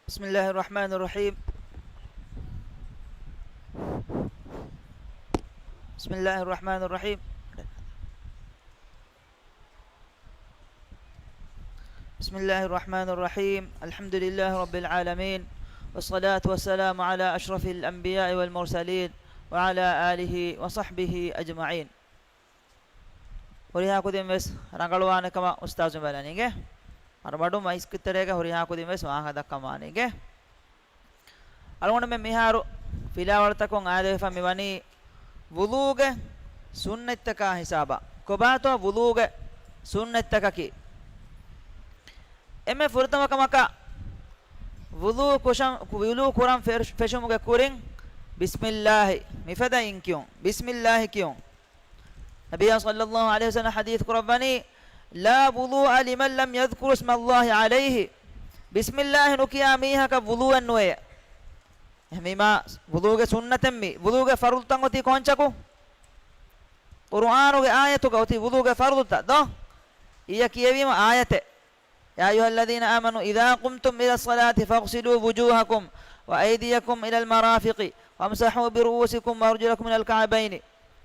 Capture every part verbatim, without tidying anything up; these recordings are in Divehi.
بسم الله الرحمن الرحيم. بسم الله الرحمن الرحيم. بسم الله الرحمن الرحيم. الحمد لله رب العالمين. والصلاة والسلام على أشرف الأنبياء والمرسلين وعلى آله وصحبه أجمعين. ހުރިހާ ކުދިން ވެސް ރަނގަޅުވާނެ ކަމަށް އުސްތާޒު ބަލަނީގެ. އަރު މަޑު މައިކްގެ ތެރޭގަ ހުރިހާ ކުދިން ވެސް ވާހަކަ ދައްކަމާނީގެ. އަޅުގަނޑުމެން މިހާރު ފިލާވަޅުތަކުން އާދެވިފަ މިވަނީ ވުޟޫގެ ސުންނަތްތަކާ ހިސާބަށް. ކޮބާތޯ ވުޟޫގެ ސުންނަތްތަކަކީ؟ އެންމެ ފުރަތަމަ ކަމަކަށް ވުޟޫ ކުށަން، ވުޟޫ ކުރަން ފެށު-، ފެށުމުގެ ކުރިން ބިސްމިއްލާހި މިފަދައިން ކިޔުން. ބިސްމިއްލާހި ކިޔުން. ނަބިއްޔާ ޞައްލައްލާހު ޢަލައިހި ވަސައްލަމަ ޙަދީޘް ކުރައްވަނީ، "لا وضوء لمن لم يذكر اسم الله عليه." ބިސްމިއްލާހި ނުކިޔާ މީހަކަށް ވުޟޫއެއް ނުވެޔޭ. އެހެންވީމާ، ވުޟޫގެ ސުންނަތެއް މީ. ވުޟޫގެ ފަރުޟުތައް އޮތީ ކޯންޗަކު؟ ޤުރުއާނުގެ އާޔަތުގަ އޮތީ ވުޟޫގެ ފަރުޟުތައް ދޯ؟ އިއްޔަ ކިޔެވީމަ އާޔަތެއް. يا أيها الذين آمنوا إذا قمتم إلى الصلاة فاغسلوا وجوهكم وأيديكم إلى المرافق وامسحوا برؤوسكم وأرجلكم إلى الكعبين.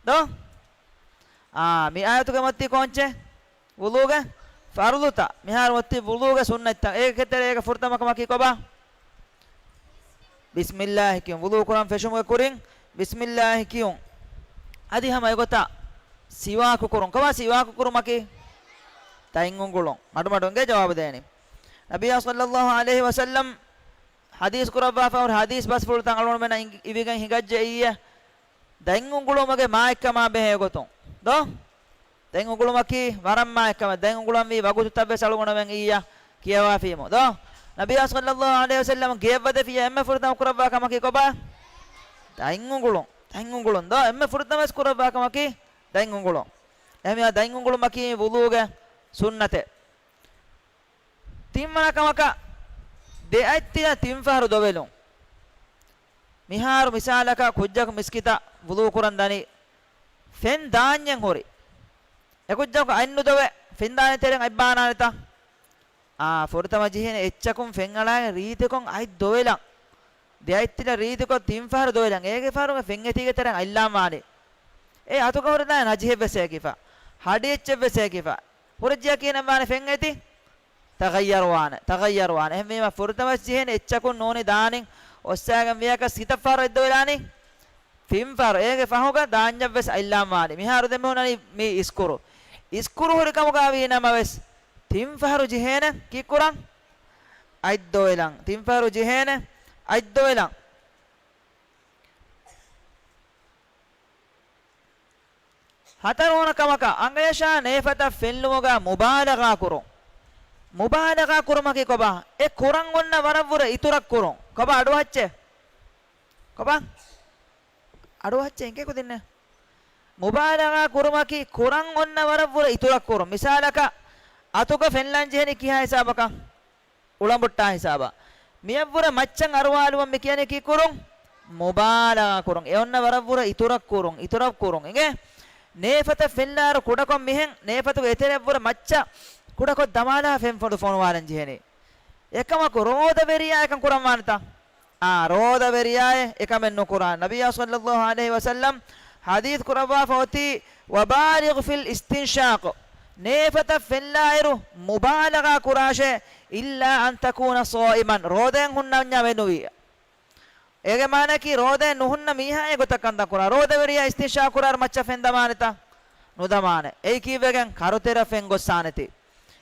ދޯ؟ އާ، މި އާޔަތުގެ މަތީ ކޯންޗެއް؟ ވުޟޫގެ ފަރުޟުތައް. މިހާރު މަތީ ވުޟޫގެ ސުންނަތްތައް. އޭގެ ތެރޭގަ ފުރަތަމަ ކަމަކީ ކޮބާ؟ ބިސްމިއްލާހި ކިޔުން. ވުޟޫ ކުރަން ފެށުމުގެ ކުރިން ބިސްމިއްލާހި ކިޔުން. އަދި ހަމަ އެގޮތަށް ސިވާކު ކުރުން. ކޮބާ ސިވާކު ކުރުމަކީ؟ ދަތް އުނގުޅުން. މަޑުމަޑުންގެ ޖަވާބު ދޭނީ. ނަބިއްޔާ ޞައްލައްލާހު ޢަލައިހި ވަސައްލަމް ޙަދީޘް ކުރައްވާފަ ހުރި ޙަދީޘް ބަސްފުޅުތައް އަޅުގަނޑުމެންނަށް އިނގި-، އިވިގެން ހިނގައްޖެ އިއްޔެ. ދަތް އުނގުޅުމުގެ މާތްކަމާ ބެހޭ ގޮތުން ދޯ؟ ދަތް އުނގުޅުމަކީ ވަރަށް މާތްކަމެއް. ދަތް އުނގުޅަންވީ ވަގުތުތައް ވެސް އަޅުގަނޑުމެން އިއްޔަ ކިޔަވާފީމު ދޯ؟ ނަބިއްޔާ ޞައްލައްލާހު ޢަލައިހި ވަސައްލަމަ ގެޔަށް ވަދެފިއްޔާ އެންމެ ފުރަތަމަ ކުރައްވާ ކަމަކީ ކޮބާ؟ ދަތް އުނގުޅުން. ދަތް އުނގުޅުން ދޯ؟ އެންމެ ފުރަތަމަ ވެސް ކުރައްވާ ކަމަކީ ދަތް އުނގުޅުން. އެހެންވީމާ ދަތް އުނގުޅުމަކީ ވުޟޫގެ ސުންނަތެއް. ތިންވަނަ ކަމަކަށް ދެއަތްތިލަ ތިން ފަހަރު ދޮވެލުން. މިހާރު މިސާލަކަށް ކުއްޖަކު މިސްކިތަށް ވުޟޫ ކުރަން ދަނީ، ފެން ދާންޏެއް ހުރި. އެކުއްޖަކު އަތް ނުދޮވެ ފެން ދާނެ ތެރެއިން އަތް ބާނާނެތަ؟ އާ، ފުރަތަމަ ޖެހޭނެ އެއްޗަކުން ފެން އަޅާގެން ރީތިކޮށް އަތް ދޮވެލަން. ދެއަތްތިލަ ރީތިކޮށް ތިން ފަހަރު ދޮވެލަން. އޭގެ ފަހަރުގަ ފެން އެތީގެ ތެރެއިން އަތްލާން ވާނެ. އޭ އަތުގަ ހުރެދާނެ ނަޖިހެއް ވެސް އެކިފަ. ހަޑި އެއްޗެއް ވެސް އެކިފަ. ހުރެއްޖިޔާ ކިހިނެއް ވާނެ ފެން އެތި؟ ތަޣައްޔަރު ވާނެ، ތަޣައްޔަރު ވާނެ. އެހެންވީމަ ފުރަތަމަ ޖެހޭނެ އެއްޗަކުން ނޫނީ ދާނީ އޮއްސާގެން ވިޔަކަސް ކިތައް ފަހަރު އަތް ދޮވެލާނީ؟ ތިން ފަހަރު. އޭގެ ފަހުގަ ދާންޏަށް ވެސް އަތްލާން ވާނީ. މިހާރު ދެން މި ހުންނަނީ މީ އިސްކުރު. އިސްކުރު ހުރި ކަމުގަ ވީ ނަމަވެސް، ތިން ފަހަރު ޖެހޭނެ ކީއްކުރަން؟ އަތް ދޮވެލަން. ތިން ފަހަރު ޖެހޭނެ އަތް ދޮވެލަން. ހަތަރުވަނަ ކަމަކަށް އަނގަޔަށާ ނޭފަތަށް ފެންލުމުގަ މުބާލަޣާ ކުރުން. މުބާލަޣާ ކުރުމަކީ ކޮބާ؟ އެ ކުރަން އޮންނަ ވަރަށްވުރެ އިތުރަށް ކުރުން. ކޮބާ އަޑުއަހައްޗޭ؟ ކޮބާ؟ އަޑުއަހައްޗޭ އިނގޭ ކުދިންނޭ. މުބާލަޣާ ކުރުމަކީ ކުރަން އޮންނަ ވަރަށްވުރެ އިތުރަށް ކުރުން. މިސާލަކަށް އަތުގަ ފެންލަން ޖެހެނީ ކިހާ ހިސާބަކަށް؟ އުޅަނބުއްޓާ ހިސާބަށް. މިއަށްވުރެ މައްޗަށް އަރުވާލުމަށް މި ކިޔަނީ ކީއްކުރުން؟ މުބާލަޣާ ކުރުން. އެ އޮންނަ ވަރަށްވުރެ އިތުރަށް ކުރުން، އިތުރަށް ކުރުން. އިނގޭ؟ ނޭފަތަށް ފެންލާއިރު ކުޑަކޮށް މިހެން ނޭފަތުގެ އެތެރެއަށްވުރެ މައްޗަށް ކުޑަކޮށް ދަމާލާ ފެންފޮދު ފޮނުވާލަން ޖެހެނީ. އެކަމަކު ރޯދަވެރިޔާ އެކަން ކުރަންވާނެތަ؟ އާ، ރޯދަވެރިޔާއެއް އެކަމެއް ނުކުރާނެ. ނަބިއްޔާ ޞައްލައްލާހު ޢަލައިހި ވަސައްލަމް ޙަދީޘް ކުރައްވާފަ އޮތީ، "وبالغ في الاستنشاق." ނޭފަތަށް ފެންލާއިރު މުބާލަޣާ ކުރާށޭ، "إلا أن تكون صائما." ރޯދައިން ހުންނަންޏާ ވެ ނުވިއްޔާ. އޭގެ މާނައަކީ ރޯދައިން ނުހުންނަ މީހާ އެގޮތަށް ކަންތައް ކުރާ. ރޯދަވެރިޔާ އިސްތިންޝާ ކުރާއިރު މައްޗަށް ފެން ދަމާނެތަ؟ ނުދަމާނެ. އެއީ ކީއްވެގެން؟ ކަރުތެރެއަށް ފެން ގޮއްސާނެތީ.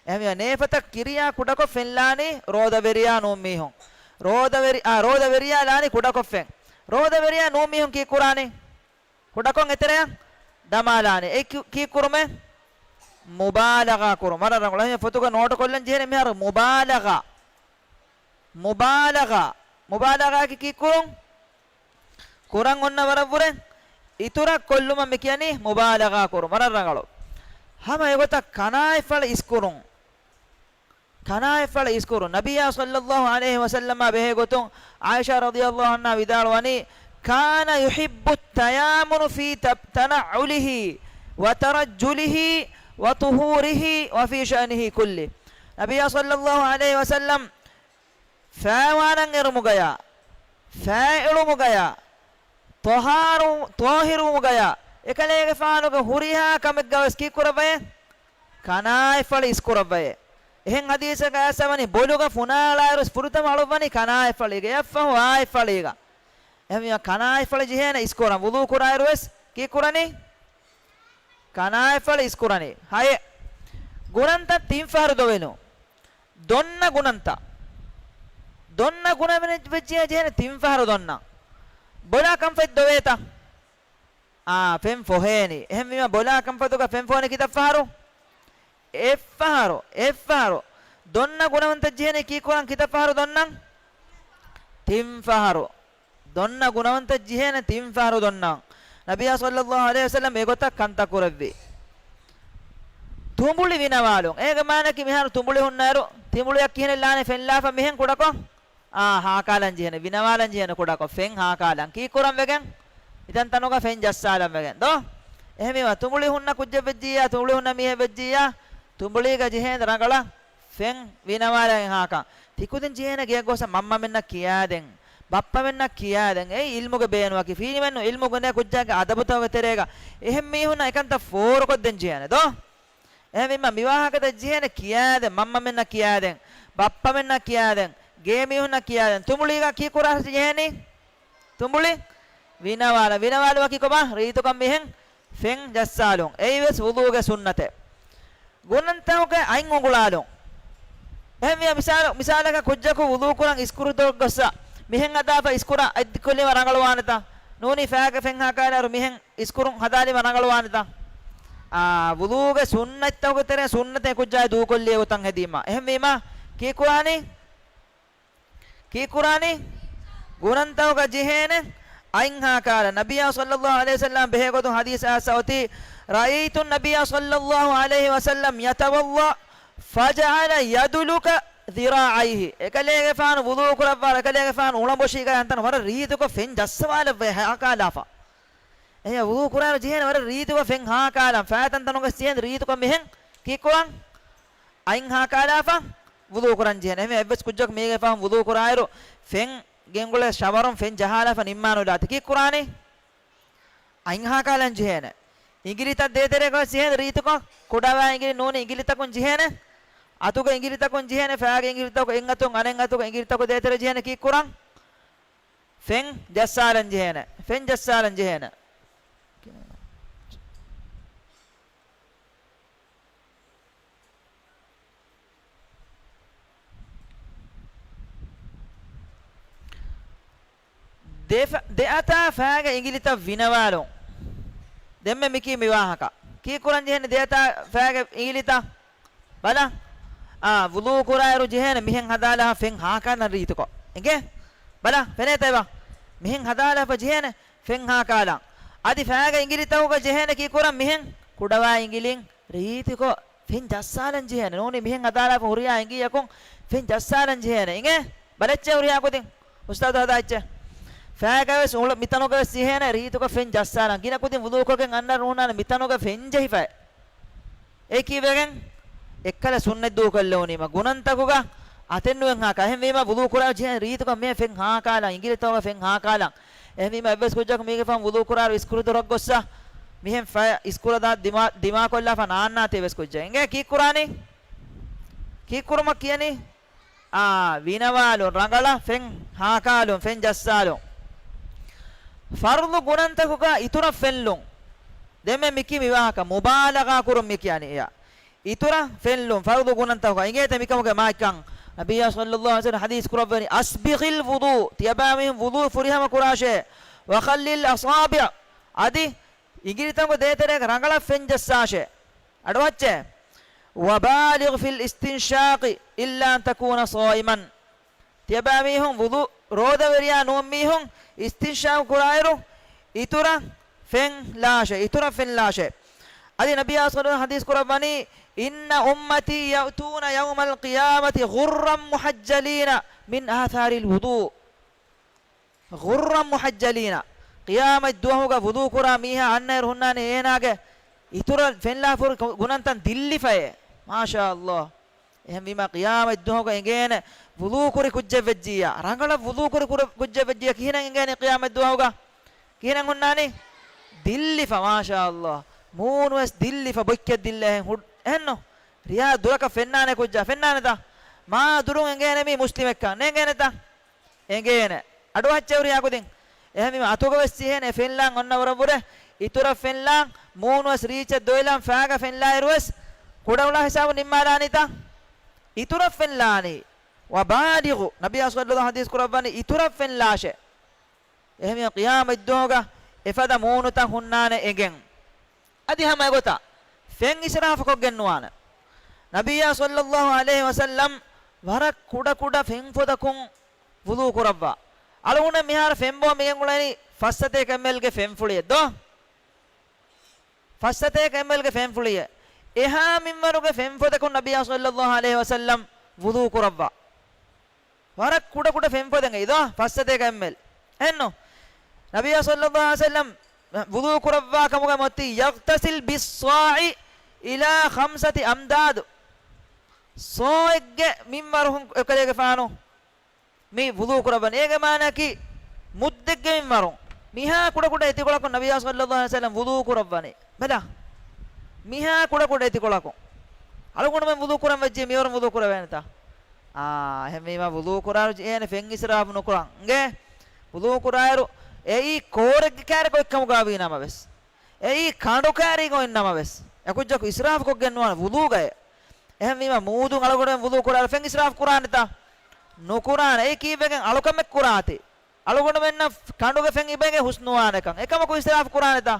އެހެންވިޔަ ނޭފަތަށް ކިރިޔާ ކުޑަކޮށް ފެން ލާނީ ރޯދަވެރިޔާ ނޫން މީހުން. ރޯދަވެރި-، އާ، ރޯދަވެރިޔާ ލާނީ ކުޑަކޮށް ފެން. ރޯދަވެރިޔާ ނޫން މީހުން ކީއްކުރާނީ؟ ކުޑަކޮށް އެތެރެއަށް ދަމާލާނީ. އެ ކި-، ކީއްކުރުމެއް؟ މުބާލަޣާ ކުރުން. ވަރަށް ރަނގަޅު. އެހެން ފޮތުގަ ނޯޓު ކޮށްލަން ޖެހޭނެ މިހާރު މުބާލަޣާ. މުބާލަޣާ. މުބާލަޣާއަކީ ކީއްކުރުން؟ ކުރަން އޮންނަ ވަރަށްވުރެ އިތުރަށް ކޮށްލުމަށް މި ކިޔަނީ މުބާލަޣާ ކުރުން. ވަރަށް ރަނގަޅު. ހަމަ އެގޮތަށް ކަނާތްފަޅަށް އިސްކުރުން. ކަނާތްފަޅަށް އިސްކުރުން. ނަބިއްޔާ ޞައްލައްލާހު ޢަލައިހި ވަސައްލަމާ ބެހޭ ގޮތުން ޢާއިޝާ ރަޟިޔައްލާހު ޢަންހާ ވިދާޅުވަނީ، "كان يحب التيامن في تب-، تنعله وترجله وطهوره وفي شأنه كله." ނަބިއްޔާ ޞައްލައްލާހު ޢަލައިހި ވަސައްލަމް ފައިވާނަން އެރުމުގަޔާ، ފައިއެޅުމުގަޔާ، ޠަހާރު-، ޠާހިރުވުމުގަޔާ، އެކަލޭގެފާނުގެ ހުރިހާ ކަމެއްގަވެސް ކީއްކުރައްވައޭ؟ ކަނާތްފަޅި އިސްކުރައްވައޭ. އެހެން ޙަދީޘެއްގަ އައިސް ވަނީ، ބޮލުގަ ފުނާޅާއިރުވެސް ފުރަތަމަ އަޅުއްވަނީ ކަނާތްފަޅީގަ، އެއަށްފަހު އާތްފަޅީގަ. އެހެންވީމަ ކަނާތްފަޅި ޖެހޭނެ އިސްކުރަން. ވުޟޫ ކުރާއިރުވެސް ކީއްކުރަނީ؟ ކަނާތްފަޅި އިސްކުރަނީ. ހައެއް. ގުނަންތައް ތިން ފަހަރު ދޮވެލުން. ދޮންނަ ގުނަންތައް. ދޮންނަ ގުނަން ވެއްޖެ ޖެހޭނެ ތިން ފަހަރު ދޮންނަން. ބޮލާ ކަންފަތް ދޮވޭތަ؟ އާ، ފެން ފޮހޭނީ. އެހެންވީމަ ބޮލާ ކަންފަތުގަ ފެން ފޮހޭނީ ކިތައް ފަހަރު؟ އެއްފަހަރު، އެއްފަހަރު. ދޮންނަ ގުނަންތައް ޖެހޭނީ ކީއްކުރަން ކިތައް ފަހަރު ދޮންނަން؟ ތިން ފަހަރު. ދޮންނަ ގުނަންތައް ޖެހޭނެ ތިން ފަހަރު ދޮންނަން. ނަބިއްޔާ ޞައްލައްލާހު ޢަލައިހި ވަސައްލަމް އެގޮތަށް ކަންތައް ކުރެއްވި. ތުނބުޅި ވިނަވާލުން. އޭގެ މާނައަކީ މިހާރު ތުނބުޅި ހުންނައިރު، ތިނބުޅިއަށް ކިހިނެއް ލާނެ ފެން ލާފަ މިހެން ކުޑަކޮށް؟ އާ، ހާކާލަން ޖެހޭނެ، ވިނަވާލަން ޖެހޭނެ ކުޑަކޮށް، ފެން ހާކާލަން. ކީއްކުރަން ވެގެން؟ މިތަންތަނުގަ ފެން ޖައްސާލަން ވެގެން. ދޯ؟ އެހެންވީމަ، ތުނބުޅި ހުންނަ ކުއްޖެއް ވެއްޖިއްޔާ، ތުނބުޅި ހުންނަ މީހެއް ވެއްޖިއްޔާ، ތުނބުޅީގަ ޖެހޭނެ ރަނގަޅަށް ފެން ވިނަވާލަން ހާކާ. ތިކުދިން ޖެހޭނެ ގެޔަށް ގޮސް މަންމަމެންނަށް ކިޔާދޭން، ބައްޕަމެންނަށް ކިޔާދޭން. އެއީ އިލްމުގެ ބޭނުމަކީ. ފީނިމެންނު އިލްމު ގެނޭ ކުއްޖާގެ އަދަބުތަކުގެ ތެރޭގަ އެހެން މީހުންނަށް އެކަންތައް ފޯރުކޮށްދޭން ޖެހޭނެ ދޯ؟ އެހެންވީމަ މިވާހަކަތައް ޖެހޭނެ ކިޔާދޭން، މަންމަމެންނަށް ކިޔާދޭން، ބައްޕަމެންނަށް ކިޔާދޭން، ގޭމީހުންނަށް ކިޔާދޭން. ތުނބުޅީގަ ކީއްކުރާށޭ ޖެހޭނީ؟ ތުނބުޅި ވިނަވާލަން. ވިނަވާލުމަކީ ކޮބާ؟ ރީތިކޮށް މިހެން ފެން ޖައްސާލުން. އެއީވެސް ވުޟޫގެ ސުންނަތެއް. ގުނަންތަކުގެ އަތް އުނގުޅާލުން. އެހެންވިޔަ މިސާލު، މިސާލަކަށް ކުއްޖަކު ވުޟޫ ކުރަން އިސްކުރުދޮށް ގޮއްސަ މިހެން ހަދާފަ އިސްކުރަށް އަތްދިއްކޮށްލީމަ ރަނގަޅުވާނެތަ؟ ނޫނީ ފައިގެ ފެން ހާކާލާއިރު މިހެން އިސްކުރުން ހަދާލީމަ ރަނގަޅުވާނެތަ؟ އާ، ވުޟޫގެ ސުންނަތްތަކުގެ ތެރެއިން ސުންނަތެއް ކުއްޖާ ދޫކޮށްލި އެގޮތަށް ހެދީމަ. އެހެންވީމަ ކީއްކުރާނީ؟ ކީއްކުރާނީ؟ ގުނަންތަކުގަ ޖެހޭނެ އަތް ހާކާލަން. ނަބިއްޔާ ޞައްލައްލާހު ޢަލައިހި ވަސައްލަމް ބެހޭގޮތުން ޙަދީޘް އައިސް އޮތީ، رأيت النبي صلى الله عليه وسلم يتوضأ فجعل يدلك ذراعيه. އެކަލޭގެފާނު ވުޟޫ ކުރައްވާ، އެކަލޭގެފާނު އުޅަނބޮށީގަ އަންތަން ވަރަށް ރީތިކޮށް ފެން ޖައްސަވާލައްވައި ހާކާލާފަ. އެހެން ވުޟޫ ކުރާއިރު ޖެހޭނެ ވަރަށް ރީތިކޮށް ފެން ހާކާލަން. ފައިތަންތަނުގަ ޖެހޭނެ ރީތިކޮށް މިހެން ކީއްކުރަން؟ އަތް ހާކާލާފަ ވުޟޫ ކުރަން ޖެހޭނެ. އެހެން އެއްވެސް ކުއްޖަކު މީގެ ފަހުން ވުޟޫ ކުރާއިރު ފެން ގެންގުޅޭ ޝަވަރުން ފެން ޖަހާލާފަ ނިންމާނުލާތި ކީއްކުރާނީ؟ އަތް ހާކާލަން ޖެހޭނެ. އިނގިލިތައް ދޭތެރޭގަ ޖެހޭނެ ރީތިކޮށް، ކުޑަވާ އިނގިލި ނޫނީ އިނގިލިތަކުން ޖެހޭނެ. އަތުގެ އިނގިލިތަކުން ޖެހޭނެ، ފައިގެ އިނގިލިތަކު، އެއްއަތުން އަނެއްއަތުގެ އިނގިލިތަކު ދޭތެރޭ ޖެހޭނެ ކީއްކުރަން؟ ފެން ޖައްސާލަން ޖެހޭނެ. ފެން ޖައްސާލަން ޖެހޭނެ. ދެފަ-، ދެއަތާ ފައިގެ އިނގިލިތައް ވިނަވާލުން. ދެންމެ މިކީ މިވާހަކަ. ކީއްކުރަން ޖެހޭނެ ދެއަތާ ފައިގެ އިނގިލިތައް؟ ބަލަ. އާ، ވުޟޫ ކުރާއިރު ޖެހޭނެ މިހެން ހަދާލާ ފެން ހާކާލަން ރީތިކޮށް. އެނގޭ؟ ބަލަ، ފެނޭތަ އެބަ؟ މިހެން ހަދާލާފަ ޖެހޭނެ ފެން ހާކާލަން. އަދި ފައިގެ އިނގިލިތަކުގަ ޖެހޭނެ ކީއްކުރަން މިހެން ކުޑަވާ އިނގިލިން ރީތިކޮށް ފެން ޖައްސާލަން ޖެހޭނެ. ނޫނީ މިހެން ހަދާލާފަ ހުރިހާ އިނގިޔަކުން ފެން ޖައްސާލަން ޖެހޭނެ. އިނގޭ؟ ބަލައްޗޭ ހުރިހާ ކުދިން. އުސްތާޛު ހަދާ އެއްޗެއް. ފައިގަވެސް އުޅ-، މިތަނުގަވެސް ޖެހޭނެ ރީތިކޮށް ފެން ޖައްސާލަން. ގިނަ ކުދިން ވުޟޫކޮށްގެން އަންނަ ނޫނާނެ މިތަނުގަ ފެން ޖެހިފައި. އެ ކީއްވެގެން؟ އެއްކަލަ ސުންނަތް ދޫކޮށްލެވުނީމަ. ގުނަންތަކުގަ އަތެއް ނުވެން ހާކާ. އެހެންވީމަ ވުޟޫ ކުރާ ޖެހޭނެ ރީތިކޮށް މި ފެން ހާކާލަން. އިނގިލިތަކުގަ ފެން ހާކާލަން. އެހެންވީމަ އެއްވެސް ކުއްޖަކު މީގެ ފަހުން ވުޟޫ ކުރާއިރު އިސްކުރު ދޮރަށް ގޮއްސަ މިހެން ފަޔަށް އިސްކުރަށް ދާ ދިމާ-، ދިމާކޮށްލާފަ ނާންނާތީ އެއްވެސް ކުއްޖެއް. އިނގޭ ކީއްކުރާނީ؟ ކީއްކުރުމަށް ކިޔަނީ؟ އާ، ވިނަވާލުން، ރަނގަޅަށް ފެން ހާކާލުން، ފެން ޖައްސާލުން. ފަރުޟު ގުނަންތަކުގަ އިތުރަށް ފެންލުން. ދެންމެ މިކީ މިވާހަކަ މުބާލަޣާ ކުރުން މި ކިޔަނީ އެޔަށް. އިތުރަށް ފެންލުން، ފަރުޟު ގުނަންތަކުގަ. އިނގޭތަ މިކަމުގެ މާތްކަން؟ ނަބިއްޔާ ޞައްލައްލާހު ޢަލައިހި ވަސައްލަމް ޙަދީޘް ކުރައްވަނީ، "أسبغ الوضوء"، ތިޔަބައިމީހުން ވުޟޫ ފުރިހަމަ ކުރާށޭ. "وخلل الأصابع"، އަދި އިނގިލިތަކު ދޭތެރޭގަ ރަނގަޅަށް ފެން ޖައްސާށޭ. އަޑުއައްޗޭ. "وبالغ في الاستنشاق إلا أن تكون صائما". ތިޔަބައިމީހުން ވުޟޫ، ރޯދަވެރިޔާ ނޫން މީހުން އިސްތިންޝާޤު ކުރާއިރު އިތުރަށް ފެން ލާށޭ، އިތުރަށް ފެން ލާށޭ. އަދި ނަބިއްޔާ ޞައްލައްލާހު ޢަލައިހި ވަސައްލަމް ޙަދީޘް ކުރައްވަނީ، "إن أمتي يأتون يوم القيامة غرا محجلين من آثار الوضوء." غرا محجلين. ޤިޔާމަތް ދުވަހުގަ ވުޟޫ ކުރާ މީހާ އަންނައިރު ހުންނާނެ އޭނާގެ އިތުރަށް ފެންލާފަ ހުރި ގުނަންތައް ދިއްލިފައޭ. މާޝާﷲ. އެހެންވީމަ، ޤިޔާމަތް ދުވަހުގަ އެނގޭނެ ވުޟޫކުރި ކުއްޖެއް ވެއްޖިއްޔާ، ރަނގަޅަށް ވުޟޫކުރި ކުރ-، ކުއްޖެއް ވެއްޖިއްޔާ، ކިހިނެއް އެނގޭނެ ޤިޔާމަތް ދުޢާއުގަ؟ ކިހިނެއް ހުންނާނީ؟ ދިއްލިފަ، މާޝާﷲ. މޫނުވެސް ދިއްލިފަ، ބޮއްޗެއް ދިއްލޭހެން ހު-، އެހެންނު؟ ރިޔާ ދުރަކަށް ފެންނާނެ ކުއްޖާ، ފެންނާނެތަ؟ މާ ދުރުން އެނގޭނެ މީ މުސްލިމެއްކަން، ނޭނގޭނެތަ؟ އެނގޭނެ. އަޑުއަހައްޗެވުރި އާކުދިން. އެހެންވީމަ އަތުގަވެސް ޖެހޭނެ ފެންލާން އޮންނަ ވަރަށްވުރެ، އިތުރަށް ފެންލާން، މޫނުވެސް ރީއްޗެއް ދޮވެލާން ފާގަ ފެންލާއިރުވެސް، ކުޑައުޅާ ހިސާބު ނިންމާލާނީތަ؟ އިތުރަށް ފެންލާނީ. ވަބާލިޣު، ނަބިއްޔާ ޞައްލައްލާހު ޢަލައިހި ވަސައްލަމް ހަދީސް ކުރައްވަނީ އިތުރަށް ފެންލާށޭ. އެހެންވީމަ ޤިޔާމަތްދުވަހުގަ އެފަދަ މޫނުތައް ހުންނާނެ އެނގެން. އަދި ހަމަ އެގޮތަށް ފެން އިސްރާފުކޮށްގެން ނުވާނެ. ނަބިއްޔާ ޞައްލައްލާހު ޢަލައިހި ވަސައްލަމް ވަރަށް ކުޑަ ކުޑަ ފެންފޮދަކުން ވުޟޫ ކުރައްވާ. އަޅުގަނޑު މިހާރު ފެންބޯ މިގެންގުޅެނީ ފައްސަތޭކަ އެމްއެލްގެ ފެންފުޅިއެއް ދޯ؟ ފައްސަތޭކަ އެމްއެލްގެ ފެންފުޅިއެއް. އެހާ މިންވަރުގެ ފެންފޮދަކުން ނަބިއްޔާ ޞައްލައްލާހު ޢަލައިހި ވަސައްލަމް ވުޟޫ ކުރައްވާ. ވަރަށް ކުޑަ ކުޑަ ފެންފޮދެއް އެއީ ދޯ؟ ފައްސަތޭކަ އެމްއެލް. އެހެންނު؟ ނަބިއްޔާ ޞައްލައްލާހު ޢަލައިހި ވަސައްލަމް ވުޟޫ ކުރައްވާ ކަމުގަ މޮތީ، يغتسل بالصاع إلى خمسة أمداد. ޞާޢެއްގެ މިންވަރު ހުން އެކަލޭގެފާނު މި ވުޟޫ ކުރައްވަނީ. އޭގެ މާނައަކީ މުއްދެއްގެ މިންވަރުން. މިހާ ކުޑަކުޑަ އެތިކޮޅަކުން ނަބިއްޔާ ޞައްލައްލާހު ޢަލައިހި ވަސައްލަމް ވުޟޫ ކުރައްވަނީ. ބަލަ، މިހާ ކުޑަކުޑަ އެތިކޮޅަކުން. އަޅުގަނޑުމެން ވުޟޫ ކުރަން ވެއްޖެ މިވަރުން ވުޟޫ ކުރެވޭނެތަ؟ އާ، އެހެންވީމަ ވުޟޫ ކުރާއިރު ޖެހޭނެ ފެން އިސްރާފު ނުކުރަން. އިނގޭ؟ ވުޟޫ ކުރާއިރު އެއީ ކޯރެއްގެ ކާރި ގޮތްކަމުގަ ވީ ނަމަވެސް، އެއީ ކަނޑު ކާރި ގޮތް ނަމަވެސް، އެކުއްޖަކު އިސްރާފު ކޮށްގެން ނުވާނެ ވުޟޫގައި. އެހެންވީމަ މޫދުން އަޅުގަނޑުމެން ވުޟޫ ކުރާއިރު ފެން އިސްރާފު ކުރާނެތަ؟ ނުކުރާނެ. އެއީ ކީއްވެގެން އަޅުކަމެއް ކުރާތި. އަޅުގަނޑުމެންނަށް ކަނޑުގެ ފެން އިބޭގެ ހުސް ނުވާނެކަން. އެކަމަކު އިސްރާފު ކުރާނެތަ؟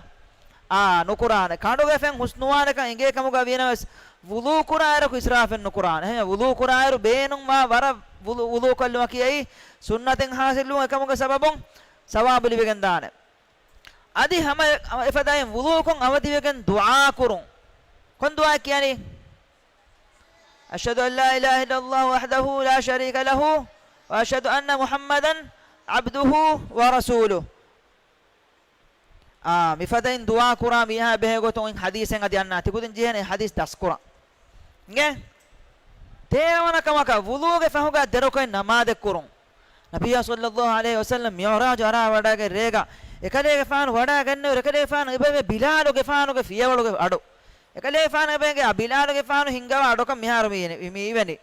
އާ، ނުކުރާނެ. ކަނޑުގެ ފެން ހުސް ނުވާނެކަން އިނގޭ ކަމުގަ ވީނަމަވެސް، ވުޟޫ ކުރާއިރަކު އިސްރާފެއް ނުކުރާނެ. އެހެން ވުޟޫ ކުރާއިރު ބޭނުންވާ ވަރަށް ވުޟޫ، ވުޟޫ ކޮށްލުމަކީ އެއީ ސުންނަތެއް ހާސިލުވުން އެކަމުގެ ސަބަބުން ސަވާބު ލިބިގެންދާނެ. އަދި ހަމަ އެ-، އެފަދައިން ވުޟޫކޮށް އަވަދިވެގެން ދުޢާ ކުރުން. ކޮން ދުޢާއެއް ކިޔަނީ؟ أشهد أن لا إله إلا الله وحده لا شريك له وأشهد أن محمدا عبده ورسوله. އާ، މިފަދައިން ދުޢާ ކުރާ މީހާ ބެހޭ ގޮތުން އޮތް ޙަދީޘެއް އަދި އަންނާތި. ކުދިން ޖެހޭނެ ޙަދީޘް ދަސްކުރަން. އިނގޭ؟ ތޭރަވަނަ ކަމަކަށް، ވުޟޫގެ ފަހުގަ ދެރަކުއެއް ނަމާދެއް ކުރުން. ނަބިއްޔާ ޞައްލައްލާހު ޢަލައިހި ވަސައްލަމް މިޢުރާޖު އަރާ ވަޑައިގެން ރޭގަ އެކަލޭގެފާނު ވަޑައިގެންނެވި، އެކަލޭގެފާނު އެބައިމީ ބިލާލުގެފާނުގެ ފިޔަވަޅުގެ އަޑު. އެކަލޭގެފާނު އެބައިގެ ބިލާލުގެފާނު ހިންގަވާ އަޑަކަށް މިހާރު މި، މި، މި އިވެނީ.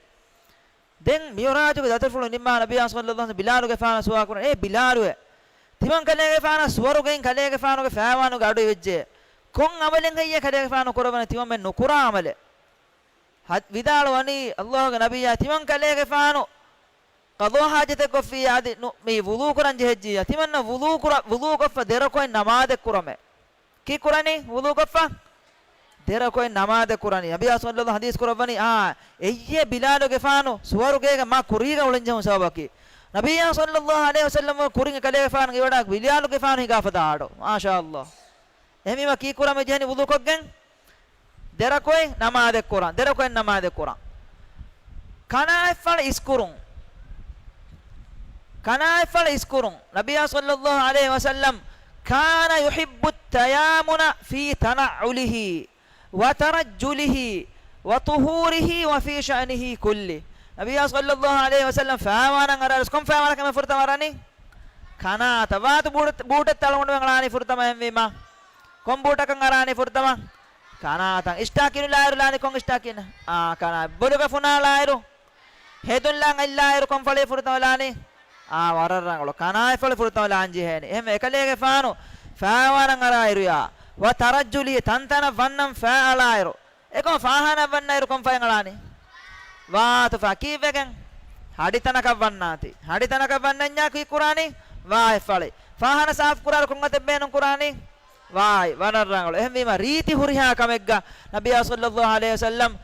ދެން މިޢުރާޖުގެ ދަތުރުފުޅު ނިންމާ ނަބިއްޔާ ޞައްލައްލާހު ޢަލައިހި ވަސައްލަމް ބިލާލުގެފާނަށް ސުވާލު ކުރަން، އޭ ބިލާލުއޭ، ތިމަން ކަލޭގެފާނަށް ސުވަރުގެއިން ކަލޭގެފާނުގެ ފައިވާނުގެ އަޑު އިވެއްޖެ. ކޮން ޢަމަލެއް ހެއްޔޭ ކަލޭގެފާނު ކުރައްވަނީ ތިމަންމެން ނުކުރާ ޢަމަލެއް؟ ހަ-، ވިދާޅުވަނީ ﷲ ގެ ނަބިއްޔާ، ތިމަން ކަލޭގެފާނު ޤަޟާ ޙާޖަތެއް ކޮށްފިއްޔާ އަދި ނު-، މި ވުޟޫ ކުރަން ޖެހެއްޖިއްޔާ، ތިމަންނަށް ވުޟޫ ކުރަ-، ވުޟޫ ކޮށްފަ ދެރަކުއެއް ނަމާދެއް ކުރަމޭ. ކީއްކުރަނީ؟ ވުޟޫކޮށްފަ ދެރަކުއެއް ނަމާދެއް ކުރަނީ. ނަބިއްޔާ ޞައްލައްލާހު ޙަދީޘް ކުރައްވަނީ، އާ، އެއްޔޭ ބިލާލުގެފާނު ސުވަރުގޭގަ މާ ކުރީގަ އުޅެންޖެހުން ސަބަބަކީ. ނަބިއްޔާ ޞައްލައްލާހު ޢަލައިހި ވަސައްލަމް ކުރިން ކަލޭގެފާނު އިވަޑާ ބިލާލުގެފާނު ހިނގާފަ ދާ އަޑު. މާޝާﷲ. އެހެންވީމަ ކީއްކުރަމޭ ޖެހެނީ ވުޟޫކޮށްގެން؟ ދެރަކުއެއް ނަމާދެއް ކުރަން. ދެރަކުއެއް ނަމާދެއް ކުރަން. ކަނާތްފަޅަށް އިސްކުރުން. ކަނާތްފަޅަށް އިސްކުރުން. ނަބިއްޔާ ޞައްލައްލާހު ޢަލައިހި ވަސައްލަމް كان يحب التيامن في تنعله وترجله وطهوره وفي شأنه كله. ނަބިއްޔާ ޞައްލައްލާހު ޢަލައިހި ވަސައްލަމް ފައިވާނަށް އަރާއިރު ކޮން ފައިވާނަކަށް ފުރަތަމަ އަރަނީ؟ ކަނާތަށް. ވާތު ބޫޓަށް، ބޫޓަށް އަޅުގަނޑުމެން އަޅާނީ ފުރަތަމަ އެހެންވީމަ. ކޮން ބޫޓަކަށް އަރާނީ ފުރަތަމަ؟ ކަނާތަށް. އިސްޓާކިނު ލާއިރު ލާނީ ކޮން އިސްޓާކިނަށް؟ އާ، ކަނާ. ބޮލުގަ ފުނާ ލާއިރު؟ ހެދުން ލާން އަތް ލާއިރު ކޮން ފަޅި ފުރަތަމަ ލާނީ؟ އާ، ވަރަށް ރަނގަޅު. ކަނާތް ފަޅި ފުރަތަމަ ލާން ޖެހޭނީ. އެހެން އެކަލޭގެފާނު ފައިވާނަށް އަރާއިރުޔާ، وترجله، ތަންތަނަށް ވަންނަން ފައި އަޅާއިރު، އެކަމަ ފާހާނަ ވަންނައިރު ކޮން ފައި އަޅާނީ؟ ވާތު ފައި. ކީއްވެގެން؟ ހަޑިތަނަކަށް ވަންނާތީ. ހަޑިތަނަކަށް ވަންނަންޏާ ކީއްކުރާނީ؟ ވާތް ފަޅި. ފާހާނަ ސާފު ކުރާއިރު ކޮން އަތެއް ބޭނުން ކުރާނީ؟ ވާތް. ވަރަށް ރަނގަޅު. އެހެންވީމަ ރީތި ހުރިހާ ކަމެއްގަ ނަބިއްޔާ ޞައްލައްލާހު ޢަލައިހި ވަސައްލަމް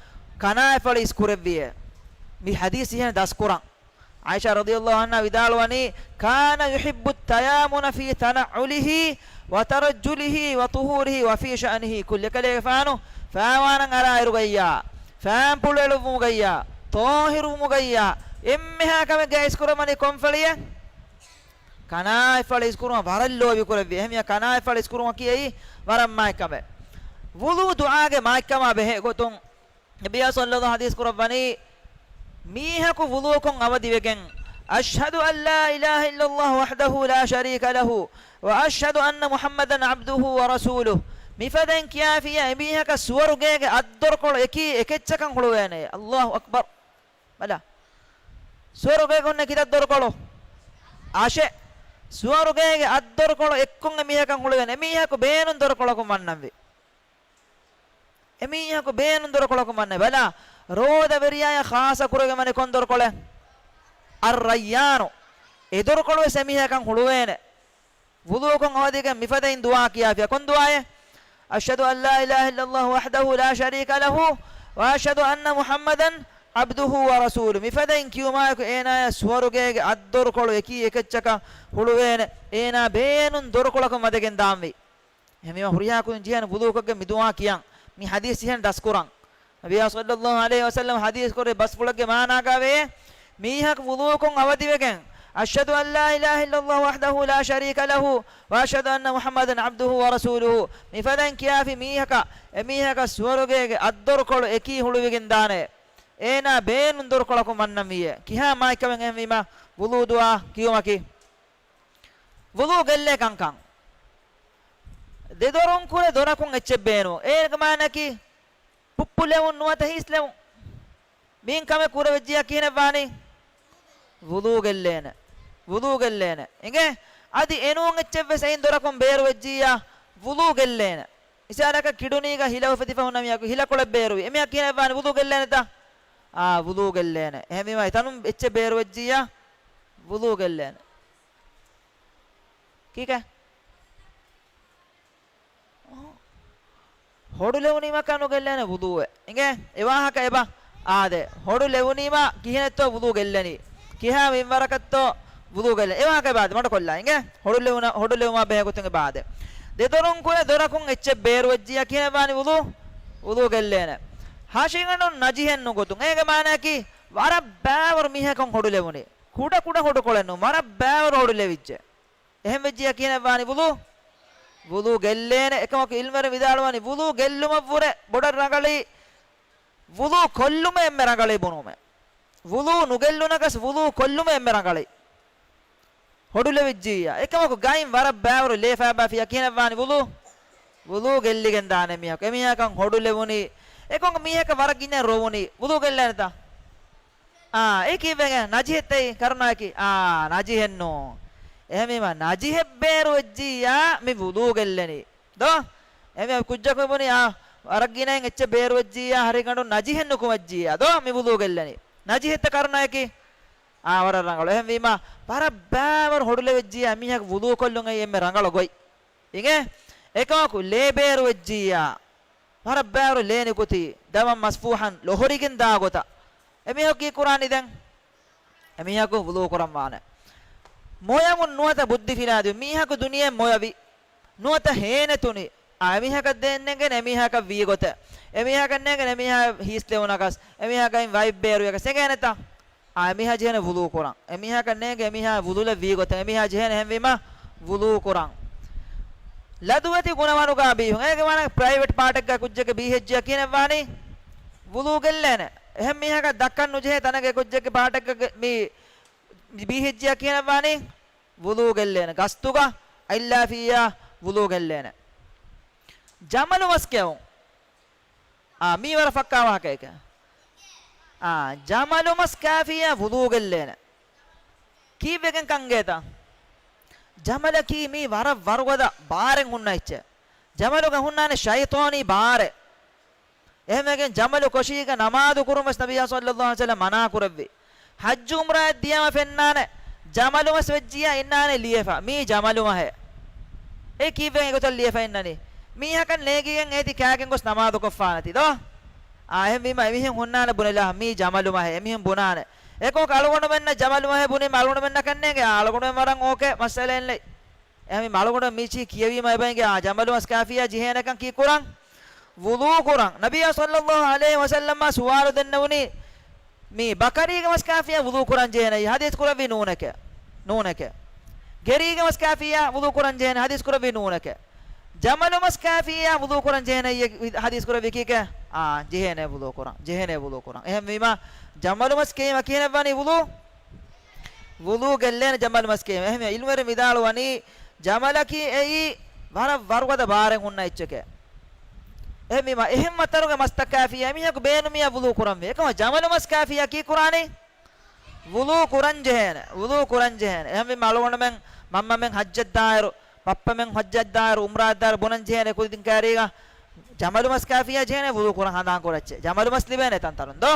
ކަނާތް ފަޅި އިސްކުރެއްވިއޭ. މި ޙަދީޘް އިހެން ދަސްކުރަން. ޢާއިޝާ ރަޟިޔަﷲ ޢަންހާ ވިދާޅުވަނީ، كان يحب التيامن في تنعله وترجله وطهوره وفي شأنه كله. އެކަލޭގެފާނު ފައިވާނަށް އަރާއިރުގައްޔާ، ފައިންޕުޅު އެޅުއްވުމުގައްޔާ، ޠާހިރުވުމުގައްޔާ، އެންމެހާ ކަމެއްގައި އިސްކުރަމަނީ ކޮންފަޅިއެއް؟ ކަނާތްފަޅި އިސްކުރުމަށް ވަރަށް ލޯބި ކުރެއްވި. އެހެންވިޔަ ކަނާތްފަޅި އިސްކުރުމަކީ އެއީ ވަރަށް މާތްކަމެއް. ވުޟޫ ދުޢާގެ މާތްކަމާ ބެހޭ ގޮތުން ނަބިއްޔާ ޞައްލައްލާހު ޙަދީޘް ކުރައްވަނީ، މީހަކު ވުޟޫކޮށް އަވަދިވެގެން، "أشهد أن لا إله إلا الله وحده لا شريك له، وأشهد أن محمدا عبده ورسوله" މިފަދައިން ކިޔާފިއްޔާ އެމީހަކަށް ސުވަރުގޭގެ އަށްދޮރުކޮޅު އެކީ އެކެއްޗަކަށް ހުޅުވޭނެ. އައްލާހު އަކްބަރު. ބަލަ. ސުވަރުގޭގެ އޮންނަ ކިތައް ދޮރުކޮޅު؟ އަށެއް. ސުވަރުގޭގެ އަށްދޮރުކޮޅު އެއްކޮށް އެމީހަކަށް ހުޅުވޭނެ. އެމީހަކު ބޭނުން ދޮރުކޮޅަކުން ވަންނަންވީ. އެމީހަކު ބޭނުން ދޮރުކޮޅަކުން ވަންނަން. ބަލަ، ރޯދަވެރިޔާޔަށް ޚާއްޞަ ކުރެވިގެން ވަނީ ކޮން ދޮރުކޮޅެއް؟ އައްރައްޔާނު. އެ ދޮރުކޮޅު ވެސް އެމީހަކަށް ހުޅުވޭނެ. ވުޟޫކޮށް އަވަދިވެގެން މިފަދައިން ދުޢާ ކިޔާފިޔާ. ކޮން ދުޢާއެއް؟ "أشهد أن لا إله إلا الله وحده لا شريك له، وأشهد أن محمدا عبده ورسوله" މިފަދައިން ކިޔުމާއެކު އޭނާޔަށް ސުވަރުގޭގެ އަށްދޮރުކޮޅު އެކީ އެކެއްޗަކަށް ހުޅުވޭނެ. އޭނާ ބޭނުން ދޮރުކޮޅަކުން ވަދެގެން ދާންވީ. އެހެންވީމަ ހުރިހާ ކުދިން ޖެހޭނެ ވުޟޫކޮށްގެން މި ދުޢާ ކިޔަން. މި ޙަދީޘް ޖެހޭނެ ދަސްކުރަން. ނަބިއްޔާ ޞައްލައްލާހު ޢަލައިހި ވަސައްލަމަ ޙަދީޘް ކުރެއްވި ބަސްފުޅެއްގެ މާނާގައި ވޭ، މީހަކު ވުޟޫކޮށް އަވަދިވެގެން، "أشهد أن لا إله إلا الله وحده لا شريك له، وأشهد أن محمدا عبده ورسوله" މިފަދައިން ކިޔާފި މީހަކަށް، އެމީހަކަށް ސުވަރުގޭގެ އަށްދޮރުކޮޅު އެކީ ހުޅުވިގެން ދާނެ. އޭނާ ބޭނުން ދޮރުކޮޅަކުން ވަންނަންވީއޭ. ކިހާ މާތްކަމެއް އެހެންވީމަ ވުޟޫ ދުޢާ ކިޔުމަކީ؟ ވުޟޫ ގެއްލޭ ކަންކަން. ދެ ދޮރުން ކުރެ ދޮރަކުން އެއްޗެއް ބޭނުން. އޭގެ މާނައަކީ ޕުއްޕުލެވުން ނުވަތަ ހީސްލެވުން. މިއިން ކަމެއް ކުރެވިއްޖިއްޔާ ކިހިނެއްވާނީ؟ ވުޟޫ ގެއްލޭނެ. ވުޟޫ ގެއްލޭނެ. އިނގޭ؟ އަދި އެނޫން އެއްޗެއްވެސް އެއިން ދޮރަކުން ބޭރުވެއްޖިއްޔާ ވުޟޫ ގެއްލޭނެ. މިސާލަކަށް ކިޑުނީގަ ހިލަ އުފެދިފަ ހުންނަ މީހަކު ހިލަކޮޅެއް ބޭރުވި. އެމީހާ ކިހިނެއްވާނީ؟ ވުޟޫ ގެއްލޭނެތަ؟ އާ، ވުޟޫ ގެއްލޭނެ. އެހެންވީމަ އެތަނުން އެއްޗެއް ބޭރުވެއްޖިއްޔާ ވުޟޫ ގެއްލޭނެ. ކީކޭ؟ ހޮޑު ލެވުނީމަކާ ނުގެއްލޭނެ ވުޟޫއެއް. އިނގޭ؟ އެ ވާހަކަ އެބަ؟ އާދެ. ހޮޑު ލެވުނީމާ ކިހިނެއްތޯ ވުޟޫ ގެއްލެނީ؟ ކިހާ މިންވަރަކަށްތޯ ވުޟޫ ގެއްލެނީ؟ އެ ވާހަކަ އެބަ އާދެ. މަޑުކޮށްލާ. އިނގޭ؟ ހޮޑު ލެވުނަ، ހޮޑު ލެވުމާ ބެހޭ ގޮތުން އެބަ އާދެ. ދެ ދޮރުން ކުރެ ދޮރަކުން އެއްޗެއް ބޭރުވެއްޖިއްޔާ ކިހިނެއްވާނީ ވުޟޫ؟ ވުޟޫ ގެއްލޭނެ. ހަށިގަނޑުން ނަޖިހެއް ނުގޮތުން. އޭގެ މާނައަކީ ވަރަށް ބައިވަރު މީހަކުން ހޮޑު ލެވުނީ. ކުޑަ ކުޑަ ހޮޑުކޮޅެއް ނޫން. ވަރަށް ބައިވަރު ހޮޑު ލެވިއްޖެ. އެހެން ވެއްޖިއްޔާ ކިހިނެއްވާނީ ވުޟޫ؟ ވުޟޫ ގެއްލޭނެ. އެކަމަކު ޢިލްމުވެރިން ވިދާޅުވަނީ ވުޟޫ ގެއްލުމަށްވުރެ ބޮޑަށް ރަނގަޅީ ވުޟޫ ކޮށްލުމޭ އެންމެ ރަނގަޅީ ބުނުމޭ. ވުޟޫ ނުގެއްލުނަކަސް ވުޟޫ ކޮށްލުމޭ އެންމެ ރަނގަޅީ. ހޮޑު ލެވިއްޖިއްޔާ. އެކަމަކު ގައިން ވަރަށް ބައިވަރު ލޭ ފައިބާފިއްޔާ ކިހިނެއްވާނީ ވުޟޫ؟ ވުޟޫ ގެއްލިގެން ދާނެ މީހަކު. އެމީހަކަށް ހޮޑު ލެވުނީ. އެކަމަކު މީހަކަށް ވަރަށް ގިނަ ރޮވުނީ. ވުޟޫ ގެއްލޭނެތަ؟ އާ، އެ ކީއްވެގެން؟ ނަޖިހެއްތައީ ކަރުނާއަކީ؟ އާ، ނަޖިހެއްނު. އެހެންވީމަ ނަޖިހެއް ބޭރުވެއްޖިއްޔާ މި ވުޟޫ ގެއްލެނީ. ދޯ؟ އެމީހަކު ކުއްޖަކު ބުނީ، އާ، ވަރަށް ގިނައިން އެއްޗެއް ބޭރުވެއްޖިއްޔާ، ހަށިގަނޑުން ނަޖިހެއް ނުކުމެއްޖިއްޔާ. ދޯ؟ މި ވުޟޫ ގެއްލެނީ. ނަޖިހެއްތަ ކަރުނާއަކީ؟ އާ، ވަރަށް ރަނގަޅު. އެހެންވީމަ ވަރަށް ބައިވަރު ހޮޑު ލެވިއްޖިއްޔާ މީހަކު ވުޟޫ ކޮށްލުން އެއީ އެންމެ ރަނގަޅު ގޮތް. އިނގޭ؟ އެކަމަކު ލޭ ބޭރުވެއްޖިއްޔާ ވަރަށް ބައިވަރު ލޭ ނިކުތީ، دما مسفوحا، ލޮހުރިގެން ދާ ގޮތަށް. އެމީހަކު ކީއްކުރާނީ ދެން؟ އެމީހަކު ވުޟޫ ކުރަން ވާނެ. މޮޔަމުން ނުވަތަ ބުއްދި ފިލާދި މީހަކު ދުނިޔެ މޮޔަވި. ނުވަތަ ހޭނެތުނި. އާ، އެމީހަކަށް ދޭންނެގެން އެމީހަކަށް ވީ ގޮތެއް. އެމީހަކަށް ނޭނގެން އެމީހާ ހީސްލެވުނަކަސް. އެމީހަކަށް ވައިބް ބޭރުވިޔަކަސް. އެނގޭނެތަ؟ އާ، އެމީހާ ޖެހޭނެ ވުޟޫ ކުރަން. އެމީހާކަށް ނޭނގެ އެމީހާ ވުޟޫލަށް ވީ ގޮތެއް. އެމީހާ ޖެހޭނެ އެހެންވީމަ ވުޟޫ ކުރަން. ލަދުވެތި ގުނަވަނުގާ ބީހުން. އޭގެ މާނަ ޕްރައިވެޓް ޕާޓެއްގަ ކުއްޖެއްގެ ބީހެއްޖިއްޔާ ކިހިނެއްވާނީ؟ ވުޟޫ ގެއްލޭނެ. އެހެން މީހަކަށް ދައްކަން ނުޖެހޭ ތަނެއްގެ ކުއްޖެއްގެ ޕާޓެއްގަ މި، މި ބީހެއްޖިއްޔާ ކިހިނެއްވާނީ؟ ވުޟޫ ގެއްލޭނެ. ގަސްތުގަ އަތްލާފިއްޔާ ވުޟޫ ގެއްލޭނެ. ޖަމަލު މަސް ކެއުން. އާ، މީ ވަރަށް ފައްކާ ވާހަކައެކެ. އާ، ޖަމަލު މަސް ކާފިއްޔާ ވުޟޫ ގެއްލޭނެ. ކީއްވެގެން ކަންގޭތަ؟ ޖަމަލަކީ މީ ވަރަށް ވަރުގަދަ ބާރެއް ހުންނަ އެއްޗެއް. ޖަމަލުގަ ހުންނާނެ ޝައިޠާނީ ބާރެއް. އެހެންވެގެން ޖަމަލު ކޮށީގަ ނަމާދު ކުރުމަސް ނަބިއްޔާ ޞައްލައްލާހު ޢަލައިހި ވަސައްލަމަ މަނާ ކުރެއްވި. ޙައްޖު ޢުމްރާއަށް ދިޔަމަ ފެންނާނެ، ޖަމަލު މަސް ވެއްޖިއްޔާ އިންނާނެ ލިޔެފަ، މީ ޖަމަލު މަހޭ. އެ ކީއްވެ އެގޮތަށް ލިޔެފަ އިންނަނީ؟ މީހަކަށް ނޭނގިގެން އޭތި ކާގެން ގޮސް ނަމާދު ކޮށްފާނެތީ ދޯ؟ އާ، އެހެންވީމަ އެމީހުން ހުންނާނެ ބުނެލާ، މީ ޖަމަލު މަހޭ. އެމީހުން ބުނާނެ. އެކަމަކު އަޅުގަނޑުމެންނަށް ޖަމަލު މަހޭ ބުނީމަ އަޅުގަނޑުމެންނަކަށް ނޭނގެ، އާ، އަޅުގަނޑުމެން ވަރަށް އޯކޭ، މައްސަލައެއް ނެތް. އެހެންވީމަ އަޅުގަނޑު މި ޗީ ކިޔެވީމަ އެބަ އިނގޭ، އާ، ޖަމަލު މަސް ކާފިއްޔާ ޖެހޭނެކަން ކީއްކުރަން؟ ވުޟޫ ކުރަން. ނަބިއްޔާ ޞައްލައްލާހު ޢަލައިހި ވަސައްލަމަ ސުވާލު ދެންނެވުނީ، މި ބަކަރީގެ މަސް ކާފިއްޔާ ވުޟޫ ކުރަން ޖެހޭނެއްޔޭ؟ ޙަދީޘް ކުރެއްވީ ނޫނެކޭ. ނޫނެކޭ. ގެރީގެ މަސް ކާފިއްޔާ ވުޟޫ ކުރަން ޖެހޭނެ؟ ޙަދީޘް ކުރެއްވީ ނޫނެކޭ. ޖަމަލު މަސް ކާފިއްޔާ ވުޟޫ ކުރަން ޖެހޭނެއްޔޭ؟ ޙަދީޘް ކުރެއްވީ ކީކޭ؟ އާ، ޖެހޭނެ ވުޟޫ ކުރަން، ޖެހޭނެ ވުޟޫ ކުރަން. އެހެންވީމަ، ޖަމަލު މަސް ކެއީމަ ކިހިނެއް ވަނީ ވުޟޫ؟ ވުޟޫ ގެއްލޭނެ ޖަމަލު މަސް ކެއީމަ. އެހެންވީމަ، ޢިލްމުވެރިން ވިދާޅުވަނީ، ޖަމަލަކީ އެއީ ވަރަށް ވަރުގަދަ ބާރެއް ހުންނަ އެއްޗެކޭ. އެހެންވީމަ، އެހެން ވައްތަރުގެ މަސްތަކާ ފިޔާ މީހަކު ބޭނުމިޔާ ވުޟޫ ކުރަންވީ. އެކަމަ ޖަމަލު މަސް ކާފިޔާ ކީ ކުރާނީ؟ ވުޟޫ ކުރަން ޖެހޭނެ، ވުޟޫ ކުރަން ޖެހޭނެ. އެހެންވީމަ އަޅުގަނޑުމެން މަންމަމެން ޙައްޖަށްދާއިރު، ބައްޕަމެން ޙައްޖަށްދާއިރު، ޢުމްރާއަށްދާއިރު ބުނަން ޖެހޭނެ ކުދިން ކައިރީގަ، ޖަމަލު މަސް ކާފިޔާ ޖެހޭނެ ވުޟޫ ކުރަން ހަނދާން ކުރައްޗޭ. ޖަމަލު މަސް ލިބޭނެ ތަންތަނުން ދޯ؟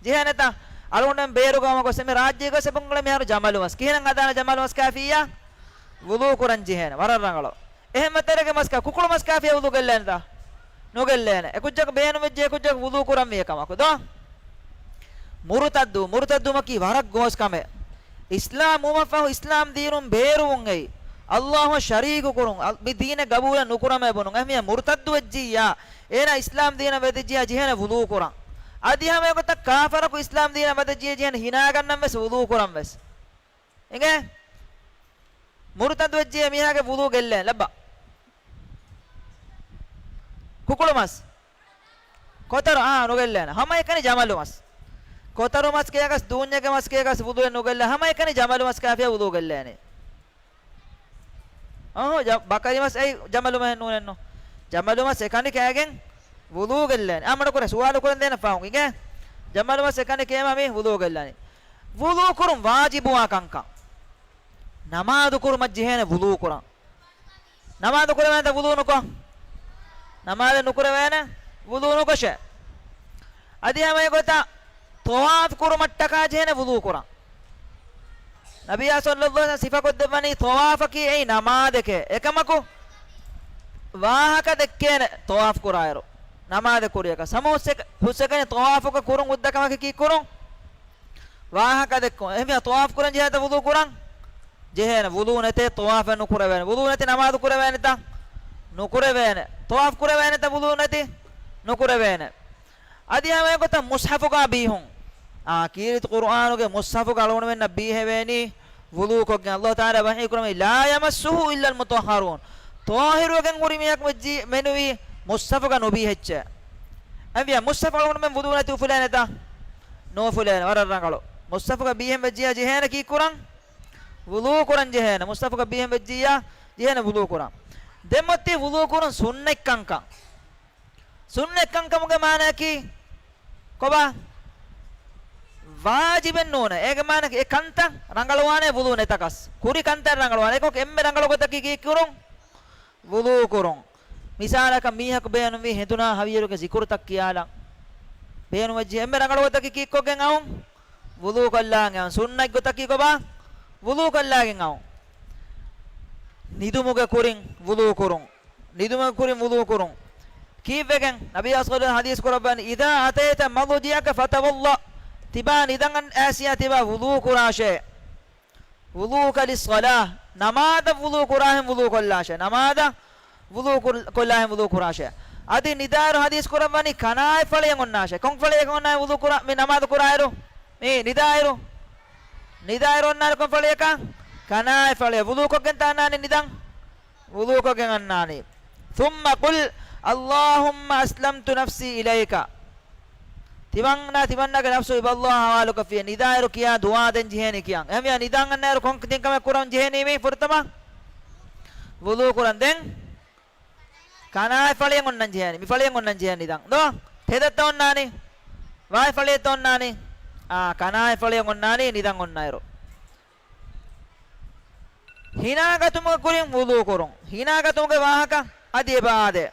ޖެހޭނެތަ؟ އަޅުގަނޑުމެން ބޭރުގަ ހަމަ ގޮސް އެމެ ރާއްޖޭ ގޮސް އެބަ ހުންނަ މިހާރު ޖަމަލު މަސް. ކިހިނެއް ހަދާނެ ޖަމަލު މަސް ކާފިޔާ؟ ވުޟޫ ކުރަން ޖެހޭނެ. ވަރަށް ރަނގަޅު. އެހެން ވައްތަރެއްގެ މަސްކާ ކުކުޅު މަސް ކާފިޔާ ވުޟޫ ގެއްލޭނެތަ؟ ނުގެއްލޭނެ. އެކުއްޖަކު ބޭނުމެއްޖެ އެކުއްޖަކު ވުޟޫ ކުރަންވީ އެކަމަކު ދޯ؟ މުރުތައްދު، މުރުތައްދުވުމަކީ ވަރަށް ގޯސް ކަމެއް. އިސްލާމް ވުމަށްފަހު އިސްލާމް ދީނުން ބޭރުވުން އެއީ. ﷲ އަށް ޝަރީކު ކުރުން، އަ، މި ދީނެއް ގަބޫލެއް ނުކުރަމޭ ބުނުން. އެހެންވިޔަ މުރުތައްދު ވެއްޖިއްޔާ، އޭނާ އިސްލާމް ދީނަށް ވަދެއްޖިއްޔާ ޖެހޭނެ ވުޟޫ ކުރަން. އަދި ހަމައެގޮތަށް ކާފަރަކު އިސްލާމް ދީނަށް ވަދެއްޖިއްޔާ ޖެހޭނެ ހިނާގަންނަން ވެސް ވުޟޫ ކުރަން ވެސް. އިނގޭ؟ މުރުތައްދު ވެއްޖިއްޔާ މީހާގެ ވުޟޫ ގެއްލޭނެ. ލައްބަ. ކުކުޅު މަސް. ކޮތަރު، އާ، ނުގެއްލޭނެ. ހަމައެކަނި ޖަމަލު މަސް. ކޮތަރު މަސް ކިޔަކަސް، ދޫންޏެއްގެ މަސް ކިޔަކަސް ވުޟޫއެއް ނުގެއްލޭ. ހަމައެކަނި ޖަމަލު މަސް ކާފިޔާ ވުޟޫ ގެއްލޭނެ. އަހު، ޖަ-، ބަކަރި މަސް އެއީ ޖަމަލު މަހެއް ނޫނެއްނު. ޖަމަލު މަސް އެކަނި ކައިގެން ވުޟޫ ގެއްލޭނެ. އަމަނު ކުރެ ސުވާލު ކުރަން ދޭނެ ފަހުން އިނގޭ. ޖަމަލު މަސް އެކަނި ކައިމަ މި ވުޟޫ ގެއްލާނީ. ވުޟޫ ކުރުން ވާޖިބުވާ ކަންކަން. ނަމާދު ކުރުމަށް ޖެހޭނެ ވުޟޫ ކުރަން. ނަމާދު ކުރެވޭނެތަ ވުޟޫ ނުކޮށް؟ ނަމާދެއް ނުކުރެވޭނެ ވުޟޫ ނުކޮށޭ. އަދި ހަމައެގޮތަށް ޠަވާފް ކުރުމަށްޓަކާ ޖެހޭނެ ވުޟޫ ކުރަން. ނަބިއްޔާ ޞައްލައްލާހު ޢަލައިހި ވަސައްލަމަ ސިފަކޮށްދެއްވަނީ ޠަވާފަކީ އެއީ ނަމާދެކޭ. އެކަމަކު ވާހަކަ ދެއްކޭނެ ޠަވާފް ކުރާއިރު. ނަމާދެއް ކުރިޔަކަސް ހަމަ ހުސްއެކަ-، ހުސްއެކަނި ޠަވާފުގަ ކުރުން ހުއްދަ ކަމަކީ ކީއްކުރުން؟ ވާހަކަ ދެއްކުން. އެހެންވިޔާ ޠަވާފް ކުރަން ޖެހޭތަ ވުޟޫ ކުރަން؟ ޖެހޭނެ. ވުޟޫ ނެތޭ ޠަވާފެއް ނުކުރެވޭނެ. ވުޟޫ ނެތި ނަމާދު ކުރެވޭނެތަ؟ ނުކުރެވޭނެ. ޠަވާފް ކުރެވޭނެތަ ވުޟޫ ނެތި؟ ނުކުރެވޭނެ. އަދި ހަމައެގޮތަށް މުޞްޙަފުގަ ބީހުން. އާ، ކީރިތި ޤުރުއާނުގެ މުޞްޙަފުގަ އަޅުގަނޑުމެންނަށް ބީހެވޭނީ ވުޟޫކޮށްގެން. ﷲ ތަޢާލާ ވަޙީ ކުރަމީ، "ލާ ޔަމައްސުހު އިއްލަލް މުޠަހަّރޫން." ޠާހިރުވެގެން ހުރި މީހަކު ވެއްޖި މެނުވީ މުޞްޙަފުގަ ނުބީ ހެއްޗެއް. އެހެންވިޔާ މުޞްޙަފު އަޅުގަނޑުމެން ވުޟޫ ނެތި އުފުލޭނެތަ؟ ނުއުފުލޭނެ. ވަރަށް ރަނގަޅު. މުޞްޙަފުގަ ބީހެން ވެއްޖިއްޔާ ޖެހޭނެ ކީއްކުރަން؟ ވުޟޫ ކުރަން ޖެހޭނެ. މުޞްޙަފުގަ ބީހެން ވެއްޖިއްޔާ ޖެހޭނެ ވުޟޫ ކުރަން. ދެން މޮތީ ވުޟޫ ކުރުން ސުންނަތްކަންކަން. ސުންނަތްކަންކަމުގެ މާނައަކީ ކޮބާ؟ ވާޖިބެއް ނޫނޭ. އޭގެ މާނައަކީ އެ ކަންތައް ރަނގަޅުވާނޭ ވުޟޫ ނެތަކަސް. ކުރި ކަންތައް ރަނގަޅުވާނެ. އެކަމަކު އެންމެ ރަނގަޅު ގޮތަކީ ކީއްކުރުން؟ ވުޟޫ ކުރުން. މިސާލަކަށް މީހަކު ބޭނުންވީ ހެނދުނާ ހަވީރުގެ ޒިކުރުތައް ކިޔާލަން. ބޭނުންވެއްޖެ އެންމެ ރަނގަޅު ގޮތަކީ ކީއްކޮށްގެން އައުން؟ ވުޟޫ ކޮށްލާގެން އައުން. ސުންނަތް ގޮތަކީ ކޮބާ؟ ވުޟޫ ކޮށްލާގެން އައުން. ނިދުމުގެ ކުރިން ވުޟޫ ކުރުން. ނިދުމުގެ ކުރިން ވުޟޫ ކުރުން. ކީއްވެގެން؟ ނަބިއްޔާ ޞައްލައްލާހު ޢަލައިހި ވަސައްލަމަ ޙަދީޘް ކުރައްވަނީ، "إذا أتيت مضجعك فتوضأ." ތިބާ ނިދަން އައިސްޔާ ތިބާ ވުޟޫ ކުރާށޭ. وضوءك للصلاة، ނަމާދަށް ވުޟޫ ކުރާހެން ވުޟޫ ކޮށްލާށޭ. ނަމާދަށް ވުޟޫ ކުރ-، ކޮށްލާހެން ވުޟޫ ކުރާށޭ. އަދި ނިދާއިރު ޙަދީޘް ކުރައްވަނީ ކަނާތް ފަޅިއެއް އޮންނާށޭ. ކޮން ފަޅިއެއް އޮންނާނެ ވުޟޫ ކުރާ-، މި ނަމާދު ކުރާއިރު؟ މި ނިދާއިރު. ނިދާއިރު އޮންނާނެ ކޮން ފަޅިއަކަށް؟ ކަނާތް ފަޅިއެއް. ވުޟޫ ކޮށްގެން ތާންނާނީ ނިދަން. ވުޟޫކޮށްގެން އަންނާނީ. ثم قل اللهم أسلمت نفسي إليك. ތިމަންނާ، ތިމަންނާގެ ނަފްސު އިބަ ﷲ އަށް ހަވާލުކޮށްފިޔޭ. ނިދާއިރު ކިޔާ ދުޢާ ދެން ޖެހޭނީ ކިޔަން. އެހެންވިޔާ ނިދަން އަންނައިރު ކޮން ތިން ކަމެއް ކުރަން ޖެހޭނީ މީ ފުރަތަމަ؟ ވުޟޫ ކުރަން. ދެން ކަނާތް ފަޅިއެއް އޮންނަން ޖެހޭނީ. މި ފަޅިއެއް އޮންނަން ޖެހޭނީ ނިދަން. ދޯ؟ ތެދަށްތަ އޮންނާނީ؟ ވާތް ފަޅިއެއްތަ އޮންނާނީ؟ އާ، ކަނާތް ފަޅިއެއް އޮންނާނީ ނިދަން އޮންނައިރު. ހިނާގަތުމުގެ ކުރިން ވުޟޫ ކުރުން. ހިނާގަތުމުގެ ވާހަކަ އަދި އެބަ އާދޭ.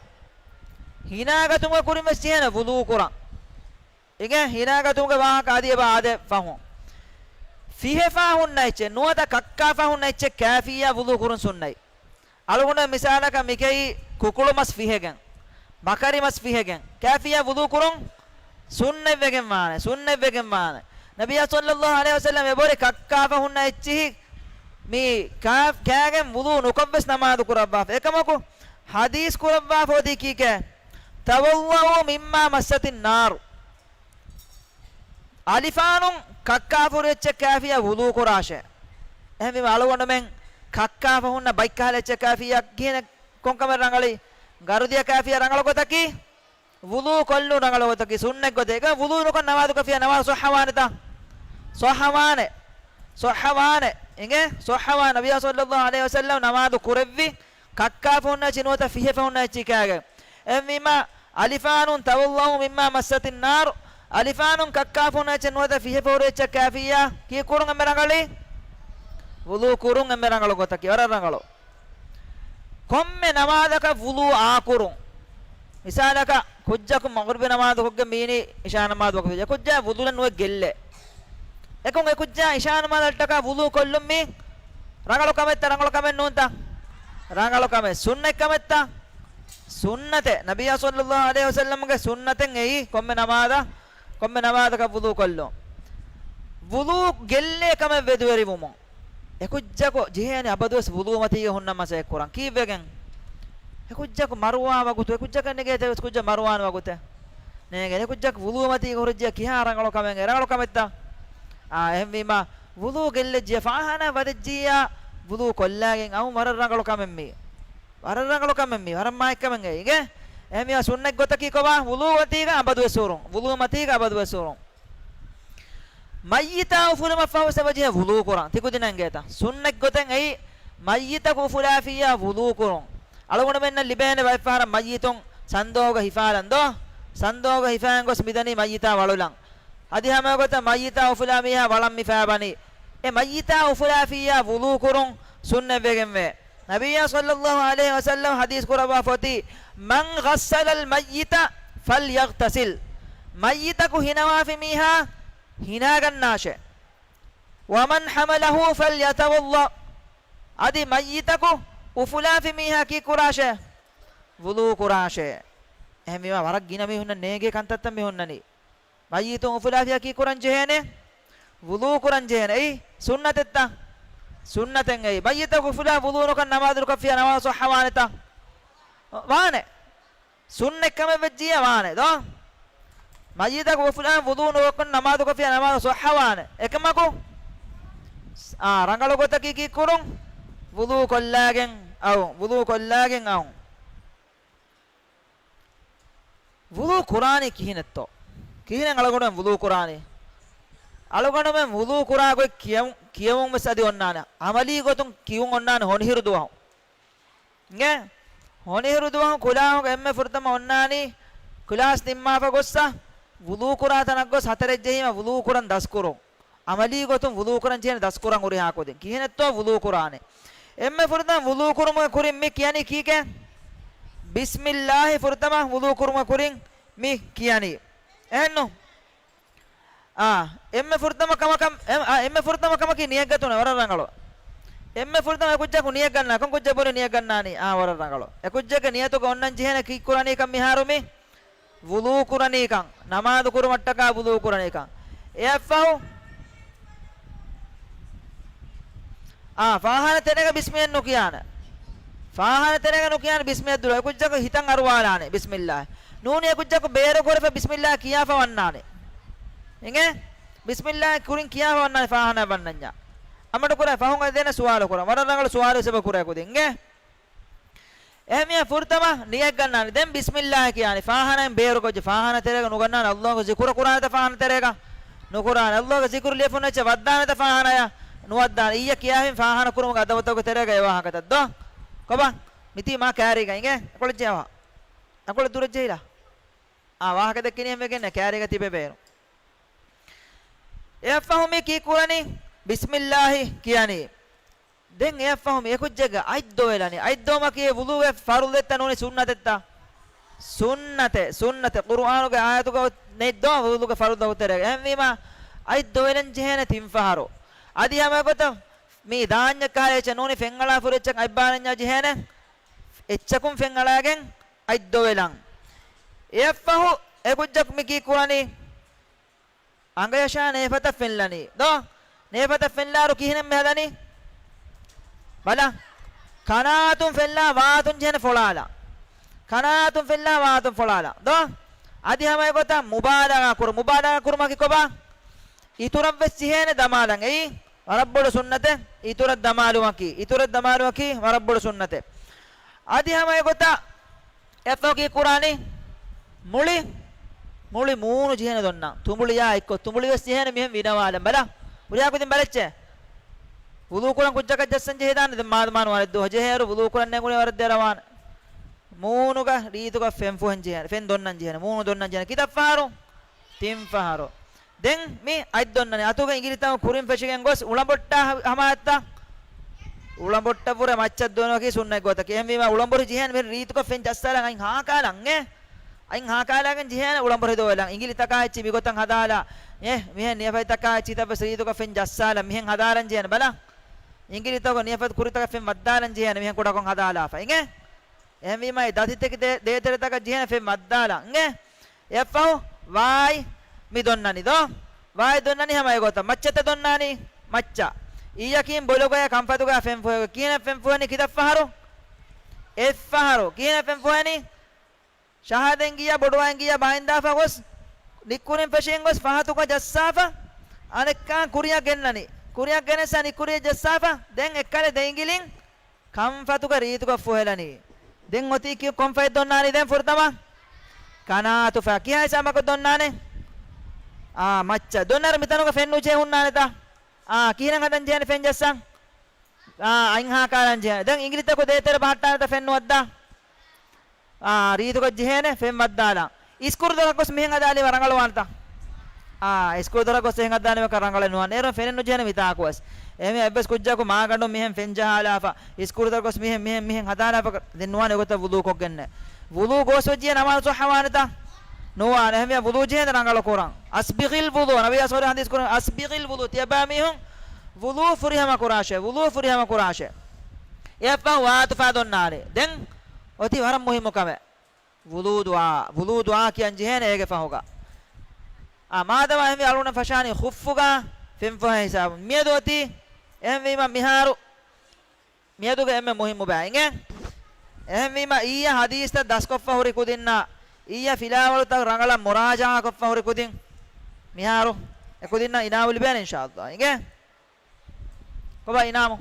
ހިނާގަތުމުގެ ކުރިން ވެސް ޖެހޭނެ ވުޟޫ ކުރަން. އިނގޭ، ހިނާގަތުމުގެ ވާހަކަ އަދި އެބަ އާދޭ ފަހުން. ފިހެފާ ހުންނަ އެއްޗެއް، ނުވަތަ ކައްކާފަ ހުންނަ އެއްޗެއް ކާފިއްޔާ ވުޟޫ ކުރުން ސުންނަތް. އަޅުގަނޑު މިސާލަކަށް މިކެއީ ކުކުޅު މަސް ފިހެގެން، ބަކަރި މަސް ފިހެގެން، ކާފިއްޔާ ވުޟޫ ކުރުން ސުންނަތްވެގެން ވާނެ، ސުންނަތްވެގެން ވާނެ. ނަބިއްޔާ ޞައްލައްލާހު ޢަލައިހި ވަސައްލަމަ އެބަހުރި ކައްކާފަ ހުންނަ އެއްޗިހި މި ކާ-، ކާގެން ވުޟޫ ނުކޮށްވެސް ނަމާދު ކުރައްވާފަ. އެކަމަކު ޙަދީޘް ކުރައްވާފަ އޮތީ ކީކޭ؟ "توضؤوا مما مست النار." އަލިފާނުން ކައްކާފަ ހުރި އެއްޗެއް ކާފިއްޔާ ވުޟޫ ކުރާށޭ. އެހެންވީމަ އަޅުގަނޑުމެން ކައްކާފަ ހުންނަ ބައްކަހަލަ އެއްޗެއް ކާފިއްޔާ ކިހިނެއް ކޮންކަމެއް ރަނގަޅީ؟ ގަރުދިޔަ ކާފިއްޔާ ރަނގަޅު ގޮތަކީ ވުޟޫ ކޮށްލުން ރަނގަޅު ގޮތަކީ ސުންނަތް ގޮތެއް. އެކަމަ ވުޟޫ ނުކޮށް ނަމާދު ކޮށްފިޔާ ނަމާދު ޞައްޙަވާނެތަ؟ ޞައްޙަވާނެ. ޞައްޙަވާނެ. އިނގޭ؟ ޞައްޙަވާ ނަބިއްޔާ ޞައްލައްލާހު ޢަލައިހި ވަސައްލަމް ނަމާދު ކުރެއްވި ކައްކާފަ ހުންނަ އެއްޗެއް ނުވަތަ ފިހެފަ ހުންނަ އެއްޗެއް ކާގެ. އެހެންވީމަ، އަލިފާނުން ތަވައްޟައު މިއްމާ މައްސަތިން ނާރު، އަލިފާނުން ކައްކާފަ ހުންނަ އެއްޗެއް ނުވަތަ ފިހެފަ ހުރި އެއްޗެއް ކާފިއްޔާ ކީއްކުރުން އެންމެ ރަނގަޅީ؟ ވުޟޫ ކުރުން އެންމެ ރަނގަޅު ގޮތަކީ، ވަރަށް ރަނގަޅު. ކޮންމެ ނަމާދަކަށް ވުޟޫ އާކުރުން. މިސާލަކަށް، ކުއްޖަކު މަޣްރިބި ނަމާދު ކޮށްގެން މީނީ އިޝާ ނަމާދު ވަގުތު. އެކުއްޖާ ވުޟޫއެއް ނުވެ ގެއްލޭ. އެކުން އެކުއްޖާ އިޝާ ނަމާދަށްޓަކާ ވުޟޫ ކޮށްލުން މީ ރަނގަޅު ކަމެއްތަ، ރަނގަޅު ކަމެއް ނޫންތަ؟ ރަނގަޅު ކަމެއް. ސުންނަތް ކަމެއްތަ؟ ސުންނަތެއް. ނަބިއްޔާ ޞައްލައްލާހު ޢަލައިހި ވަސައްލަމްގެ ސުންނަތެއް އެއީ ކޮންމެ ނަމާދަށް، ކޮންމެ ނަމާދަކަށް ވުޟޫ ކޮށްލުން. ވުޟޫ ގެއްލޭ ކަމެއް ވެދުވެރިވުމުން. އެކުއްޖަކު ޖެހޭނެ އަބަދުވެސް ވުޟޫ މަތީގަ ހުންނަ މަސައްކަތް ކުރަން. ކީއްވެގެން؟ އެކުއްޖަކު މަރުވާ ވަގުތު، އެކުއްޖަކަށް ނެގޭތެވެސް ކުއްޖަ މަރުވާނެ ވަގުތެއް. ނޭނގެ އެކުއްޖަކު ވުޟޫ މަތީގަ ހުރެއްޖިޔާ ކިހާ ރަނގަޅު ކަމެއް، ރަނގަޅު ކަމެއްތަ؟ އާ، އެހެންވީމަ، ވުޟޫ ގެއްލެއްޖިޔާ، ފާހާނާ ވަދެއްޖިޔާ، ވުޟޫ ކޮށްލާގެން އައުން ވަރަށް ރަނގަޅު ކަމެއް މީ. ވަރަށް ރަނގަޅު ކަމެއް މީ. ވަރަށް މާތް ކަމެއް އެއީ. އިނގޭ؟ އެހެންވީމަ ސުންނަތް ގޮތަކީ ކޮބާ؟ ވުޟޫ މަތީގަ އަބަދުވެސް ހުރުން. ވުޟޫ މަތީގަ އަބަދުވެސް ހުރުން. މައްޔިތާ އުފުލުމަށްފަހު ސަބަޖެހޭ ވުޟޫ ކުރަން. ތިކުދިންނަށް އެނގޭތަ؟ ސުންނަތް ގޮތެއް އެއީ، މައްޔިތަކު އުފުލާފިއްޔާ ވުޟޫ ކުރުން. އަޅުގަނޑުމެންނަށް ލިބޭނެ ބައެއްފަހަރަށް މައްޔިތުން ސަންދޯގަ ހިފާލަން ދޯ؟ ސަންދޯގަ ހިފާން ގޮސް މިދަނީ މައްޔިތާ ވަޅުލަން. އަދި ހަމައެގޮތަށް މައްޔިތާ އުފުލާ މީހާ ވަޅަށް މި ފައިބަނީ. އެ މައްޔިތާ އުފުލާފިއްޔާ ވުޟޫ ކުރުން ސުންނަތްވެގެންވޭ. ނަބިއްޔާ ޞައްލައްލާހު ޢަލައިހި ވަސައްލަމް ޙަދީޘް ކުރައްވާފަ އޮތީ، "مَنْ غَسَّلَ الْمَيِّتَ فَلْيَغْتَسِلْ." މައްޔިތަކު ހިނަވާފި މީހާ ހިނާގަންނާށޭ. "وَمَنْ حَمَلَهُ فَلْيَتَوَضَّأْ." އަދި މައްޔިތަކު އުފުލާފި މީހާ ކީއްކުރާށޭ؟ ވުޟޫ ކުރާށޭ. އެހެންވީމަ ވަރަށް ގިނަ މީހުންނަށް ނޭނގޭ ކަންތައްތައް މި ހުންނަނީ. މައްޔިތުން އުފުލާފިއްޔާ ކީއްކުރަން ޖެހޭނެ؟ ވުޟޫ ކުރަން ޖެހޭނެ. އެއީ ސުންނަތެއްތަ؟ ސުންނަތެއް އެއީ. މައްޔިތަކު އުފުލާ ވުޟޫ ނުކޮށް ނަމާދު ކޮށްފިއްޔާ ނަމާދު ޞައްޙަވާނެތަ؟ ވާނެ. ސުންނަތް ކަމެއް ވެއްޖިއްޔާ ވާނެ ދޯ؟ މައްޔިތަކު އުފުލާ ވުޟޫ ނުކޮށް ނަމާދު ކޮށްފިއްޔާ ނަމާދު ޞައްޙަވާނެ. އެކަމަކު، އާ، ރަނގަޅު ގޮތަކީ ކީއްކުރުން؟ ވުޟޫ ކޮށްލާގެން އައުން. ވުޟޫ ކޮށްލާގެން އައުން. ވުޟޫ ކުރާނީ ކިހިނެއްތޯ؟ ކިހިނެއް އަޅުގަނޑުމެން ވުޟޫ ކުރާނީ؟ އަޅުގަނޑުމެން ވުޟޫ ކުރާ ގޮތް ކިޔަމު-، ކިޔެވުން ވެސް އަދި އޮންނާނެ. ޢަމަލީ ގޮތުން ކިޔުން އޮންނާނެ ހޮނިހިރު ދުވަހު. އިނގޭ؟ ހޮނިހިރު ދުވަހު ކުލާހުގަ އެންމެ ފުރަތަމަ އޮންނާނީ، ކްލާސް ނިންމާފަ ގޮއްސަ، ވުޟޫ ކުރާ ތަނަށް ގޮސް ހަތަރެއް ޖެހީމަ ވުޟޫ ކުރަން ދަސްކުރުން. ޢަމަލީ ގޮތުން ވުޟޫ ކުރަން ޖެހޭނެ ދަސްކުރަން ހުރިހާ ކުދިން. ކިހިނެއްތޯ ވުޟޫ ކުރާނެ؟ އެންމެ ފުރަތަމަ ވުޟޫ ކުރުމުގެ ކުރިން މި ކިޔަނީ ކީކޭ؟ ބިސްމިއްލާހި ފުރަތަމަ ވުޟޫ ކުރުމުގެ ކުރިން މި ކިޔަނީ. އެހެންނު؟ އާ، އެންމެ ފުރަތަމަ ކަމަކަށް، އެ-، އާ، އެންމެ ފުރަތަމަ ކަމަކީ ނިޔަތްގަތުން ވަރަށް ރަނގަޅު. އެންމެ ފުރަތަމަ އެ ކުއްޖަކު ނިޔަތްގަންނާ، ކޮން ކުއްޖެއް ބުނި ނިޔަތްގަންނާނީ؟ އާ، ވަރަށް ރަނގަޅު. އެ ކުއްޖެއްގެ ނިޔަތުގަ އޮންނަން ޖެހޭނެ ކީއްކުރަނީކަން މިހާރު މި ވުޟޫ ކުރަނީކަން، ނަމާދު ކުރުމަށްޓަކާ ވުޟޫ ކުރަނީކަން. އެއަށްފަހު، އާ، ފާހާނަ ތެރޭގަ ބިސްމިއްލާ ނުކިޔާނެ. ފާހާނަ ތެރޭގަ ނުކިޔާނެ ބިސްމިއްލާ ދުރު. އެކުއްޖަކު ހިތަށް އަރުވާލާނެ ބިސްމިއްލާ. ނޫނީ އެކުއްޖަކު ބޭރު ކުރެފަ ބިސްމިއްލާ ކިޔާފަ ވަންނާނެ. އިނގޭ؟ ބިސްމިއްލާ ކުރިން ކިޔާފަ ވަންނާނެ ފާހާނާ ވަންނަންޏާ. އަމަޑު ކުރާ ފަހުން އަދި ދޭނެ ސުވާލު ކުރަން. ވަރަށް ރަނގަޅު ސުވާލު ސަބަ ކުރޭ ކުދިން. އިނގޭ؟ އެހެންވިޔަ ފުރަތަމަ ނިޔަތް ގަންނާނެ. ދެން ބިސްމިއްލާހި ކިޔާނީ. ފާހާނާއިން ބޭރުކޮށްޖެ. ފާހާނާ ތެރޭގަ ނުގަންނާނެ. ﷲ ގެ ޒިކުރު ކުރާނެތަ ފާހާނާ ތެރޭގަ؟ ނުކުރާނެ. ﷲ ގެ ޒިކުރު ލިޔެފުން އެއްޗެއް ވައްދާނެތަ ފާހާނާޔާ؟ ނުވައްދާނެ. އިއްޔެ ކިޔާފިން ފާހާނާ ކުރުމުގެ އަދަބުތަކުގެ ތެރޭގަ އެ ވާހަކަތައް ދޯ؟ ކޮބާ؟ މިތީ މާ ކާރީގަ އިނގޭ؟ އެކޮޅެއްޖެ އަވަ. އެކޮޅެއް ދުރެއްޖެ ހިލާ. އާ، ވާހަކަ ދެއްކިނީ ހެންވެގެން ކާރީގަ ތިބެ ބޭރު. އެއަށްފަހު މި ކީއްކުރަނީ؟ ބިސްމިއްލާހި ކިޔަނީ. ދެން އެއަށްފަހު މި އެކުއްޖެއްގެ އަތް ދޮވެލަނީ. އަތް ދޮވުމަކީ ވުޟޫގެ ފަރުޟެއްތަ ނޫނީ ސުންނަތެއްތަ؟ ސުންނަތެއް، ސުންނަތެއް. ޤުރުއާނުގެ އާޔަތުގަ ނެތް ދޯ ވުޟޫގެ ފަރުޟަކު ތެރޭގަ. އެހެންވީމަ އަތް ދޮވެލަން ޖެހޭނެ ތިން ފަހަރު. އަދި ހަމަ އެގޮތަށް މި ދާންޏެއް ކަހަލަ އެއްޗެއް ނޫނީ ފެންއަޅާ ފުރި އެއްޗަކަށް އަތް ބާލަންޏާ ޖެހޭނެ އެއްޗަކުން ފެންއަޅާގެން އަތް ދޮވެލަން. އެއަށްފަހު އެކުއްޖަކު މި ކީއްކުރަނީ؟ އަނގަޔަށާ ނޭފަތަށް ފެންލަނީ. ދޯ؟ ނޭފަތަށް ފެންލާއިރު ކިހިނެއް މި ހަދަނީ؟ ބަލަ. ކަނާތުން ފެންލާ ވާތުން ޖެހޭނެ ފޮޅާލަ. ކަނާތުން ފެންލާ ވާތުން ފޮޅާލަ. ދޯ؟ އަދި ހަމަ އެގޮތަށް މުބާލަޣާ ކުރު. މުބާލަޣާ ކުރުމަކީ ކޮބާ؟ އިތުރަށްވެސް ޖެހޭނެ ދަމާލަން. އެއީ ވަރަށް ބޮޑު ސުންނަތެއް. އިތުރަށް ދަމާލުމަކީ، އިތުރަށް ދަމާލުމަކީ ވަރަށް ބޮޑު ސުންނަތެއް. އަދި ހަމަ އެގޮތަށް އެއަށްފަހު ކީއްކުރާނީ؟ މުޅި، މުޅި މޫނު ޖެހޭނެ ދޮންނަން. ތުނބުޅިއާ އެއްކޮށް، ތުނބުޅި ވެސް ޖެހޭނެ މިހެން ވިނަވާލަން. ބަލަ، ހުރިހާ ކުދިން ބަލައްޗޭ. ވުޟޫ ކުރަން ކުއްޖަކަށް ޖައްސަން ޖެހިދާނެ. ދެން މާދަމާން ވަރަށް ދުވަހު ޖެހޭއިރު، ވުޟޫ ކުރަން ނޭނގުނީ ވަރަށް ދެރަވާނެ. މޫނުގަ ރީތުގަ ފެން ފުހެން ޖެހޭނެ. ފެން ދޮންނަން ޖެހޭނެ. މޫނު ދޮންނަން ޖެހޭނެ. ކިތައް ފަހަރު؟ ތިން ފަހަރު. ދެން މި އަތް ދޮންނަނީ. އަތުގެ އިނގިލިތަކުން ކުރިން ފެށިގެން ގޮސް އުޅަނބޮއްޓާ ހަ-، ހަމައަށްތަ؟ އުޅަނބޮއްޓަށްވުރެ މައްޗަށް ދޮނުވަކީ ސުންނަތް ގޮތަކީ. އެހެންވީމަ އުޅަނބޮށި ޖެހޭނެ މި ރީތުގަ ފެން ޖައްސާލަން އަތް ހާކާލަން އޭ. އަތް ހާކާލަގެން ޖެހޭނެ އުޅަނބޮށި ދޮވެލަން. އިނގިލިތަކާ އެއްޗި މިގޮތަށް ހަދާލާ. އޭ، މިހެން ނިޔަފަތްތަކާ އެއްޗިތައް ވެސް ރީތުގަ ފެން ޖައްސާލަން. މިހެން ހަދާލަން ޖެހޭނެ ބަލަ. އިނގިލިތަކު ނިޔަފަތް ކުރިތަކަށް ފެން ވައްދާލަން ޖެހޭނެ. މިހެން ކުޑަކޮށް ހަދާލާފަ. އިނގޭ؟ އެހެންވީމަ އެ ދަތިތަކެއް ދޭ-، ދޭތެރެތަކަށް ޖެހޭނެ ފެން ވައްދާލަން. އިނގޭ؟ އެއަށްފަހު ވާއި މި ދޮންނަނީ ދޯ؟ ވާއި ދޮންނަނީ ހަމަ އެގޮތަށް. މައްޗަށްތަ ދޮންނާނީ؟ މައްޗަށް. އިއްޔަކީން ބޮލުގަޔަށް ކަންފަތުގަ ފެން ފުހެ-، ކިހިނެއް ފެން ފުހެނީ ކިތައް ފަހަރު؟ އެއްފަހަރު. ކިހިނެއް ފެން ފުހެނީ؟ ޝަހާދަތް ގިޔަ ބޮޑުވައިން ގިޔަ ބާއިންދާފަ ގޮސް، ނިއްކުރިން ފެށިގެން ގޮސް ފަހަތުގަ ޖައްސާފަ، އަނެއްކާ ކުރިއަށް ގެންނަނީ. ކުރިއަށް ގެނެސް ނިއްކުރިއަށް ޖައްސާފަ، ދެން އެއްކަލެ ދެއިނގިލިން ކަންފަތުގަ ރީތުގަ ފުހެލަނީ. ދެން އޮތީ ކި-، ކޮން ފަހެއް ދޮންނާނީ ދެން ފުރަތަމަ؟ ކަނާތުފަ. ކިހާ ހިސާބަކަށް ދޮންނާނެ؟ އާ، މައްޗަށް. ދޮންނަރު މިތަނުގަ ފެން ނުޖެހޭ ހުންނާނެތަ؟ އާ، ކިހިނެއް ހަދަން ޖެހޭނެ ފެން ޖައްސަން؟ އާ، އަތް ހާކާލަން ޖެހޭނެ. ދެން އިނގިލިތަކު ދޭތެރެ ބަހައްޓާނެތަ ފެން ނުވައްދާ؟ އާ، ރީތުގަ ޖެހޭނެ ފެން ވައްދާލާ. އިސްކުރު ދޮރަށް ގޮސް މިހެން ހަދާލީމަ ރަނގަޅުވާނެތަ؟ އާ، އިސްކުރު ދޮރަށް ގޮސް އެހެން ހަދާނީމަ ރަނގަޅެއް ނުވާނެ. އޭރުން ފެނެއް ނުޖެހޭނެ މިތާކު ވެސް. އެހެންވެ އެއްވެސް ކުއްޖަކު މާގަނޑުން މިހެން ފެން ޖަހާލާފަ، އިސްކުރު ދޮރަށް ގޮސް މިހެން، މިހެން، މިހެން ހަދާލާފަ، ދެން ނުވާނެ އެގޮތަށް ވުޟޫ ކޮށްގެންނެ. ވުޟޫ ގޯސްވެއްޖިއްޔާ ނަމާދު ޞައްޙަވާނެތަ؟ ނުވާނެ. އެހެންވެ ވުޟޫ ޖެހޭނެ ރަނގަޅު ކުރަން. އަސްބިޣިލް ވުޟޫ، ނަބިއްޔާ ޞައްލަﷲ ޢަލައިހި ވަސައްލަމަ ޙަދީޘް ކުރަން، އަސްބިޣިލް ވުޟޫ، ތިޔަބައިމީހުން ވުޟޫ ފުރިހަމަ ކުރާށޭ، ވުޟޫ ފުރިހަމަ ކުރާށޭ. އެއަށްފަހު ވާތުފާ ދޮންނާނެ. ދެން އޮތީ ވަރަށް މުހިއްމު ކަމެއް. ވުޟޫ ދުޢާ، ވުޟޫ ދުޢާ ކިޔަން ޖެހޭނެ އޭގެ ފަހުގަ. އާ، މާދަމާ އެހެންވީ އަޅުގަނޑަށް ފަށާނީ ޚުއްފުގަ ފެން ފޮހޭ ހިސާބުން. މިއަދު އޮތީ އެހެންވީމަ މިހާރު މިއަދުގެ އެންމެ މުހިއްމު ބައި އިނގޭ. އެހެންވީމަ އިއްޔެ ޙަދީޘްތައް ދަސްކޮށްފަ ހުރި ކުދިންނާ، އިއްޔެ ފިލާވަޅުތައް ރަނގަޅަށް މުރާޖަޢާކޮށްފަ ހުރި ކުދިން މިހާރު އެކުދިންނަށް އިނާމު ލިބޭނެ އިންޝާﷲ. އިނގޭ؟ ކޮބާ އިނާމު؟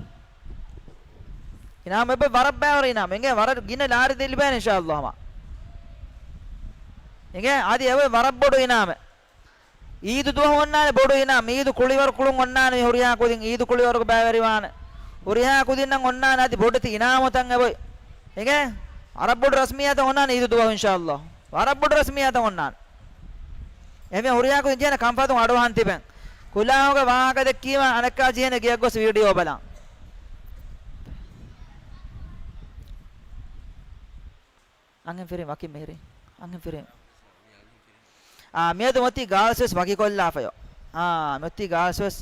އިނާމު އެބަ ވަރަށް ބައިވަރު އިނާމު. އިނގޭ ވަރަށް ގިނަ ލާރި ލިބޭނެ އިންޝާﷲ ހަމަ. އިނގޭ އަދި އެބަ ވަރަށް ބޮޑު އިނާމެއް. އީދު ދުވަހު އޮންނާނެ ބޮޑު އިނާމް. އީދު ކުޅިވަރު ކުޅުން އޮންނާނެ މި ހުރިހާ ކުދިން އީދު ކުޅިވަރުގަ ބައިވެރިވާނެ. ހުރިހާ ކުދިންނަށް އޮންނާނެ އަދި ބޮޑެތި އިނާމުތައް އެބޮތް. އިނގޭ؟ ވަރަށް ބޮޑު ރަސްމިއްޔާތައް އޮންނާނެ އީދު ދުވަހު އިންޝާﷲ. ވަރަށް ބޮޑު ރަސްމިއްޔާތައް އޮންނާނެ. އެހެންވެ ހުރިހާ ކުދިން ޖެހޭނެ ކަންފަތުން އަޑުއަހަން ތިބެން. ކުލާހުގެ ވާހަކަ ދެއްކީމަ އަނެއްކާ ޖެހޭނެ ގެޔަށް ގޮސް ވީޑިއޯ ބަލަން. އަންހެން ފިރިން ވަކި މިހިރީ. އަންހެން ފިރިން. އާ، މިއަދު މޮތީ ގާލްސް ވެސް ވަކިކޮށްލާފަޔޯ. އާ، މޮތީ ގާލްސް ވެސް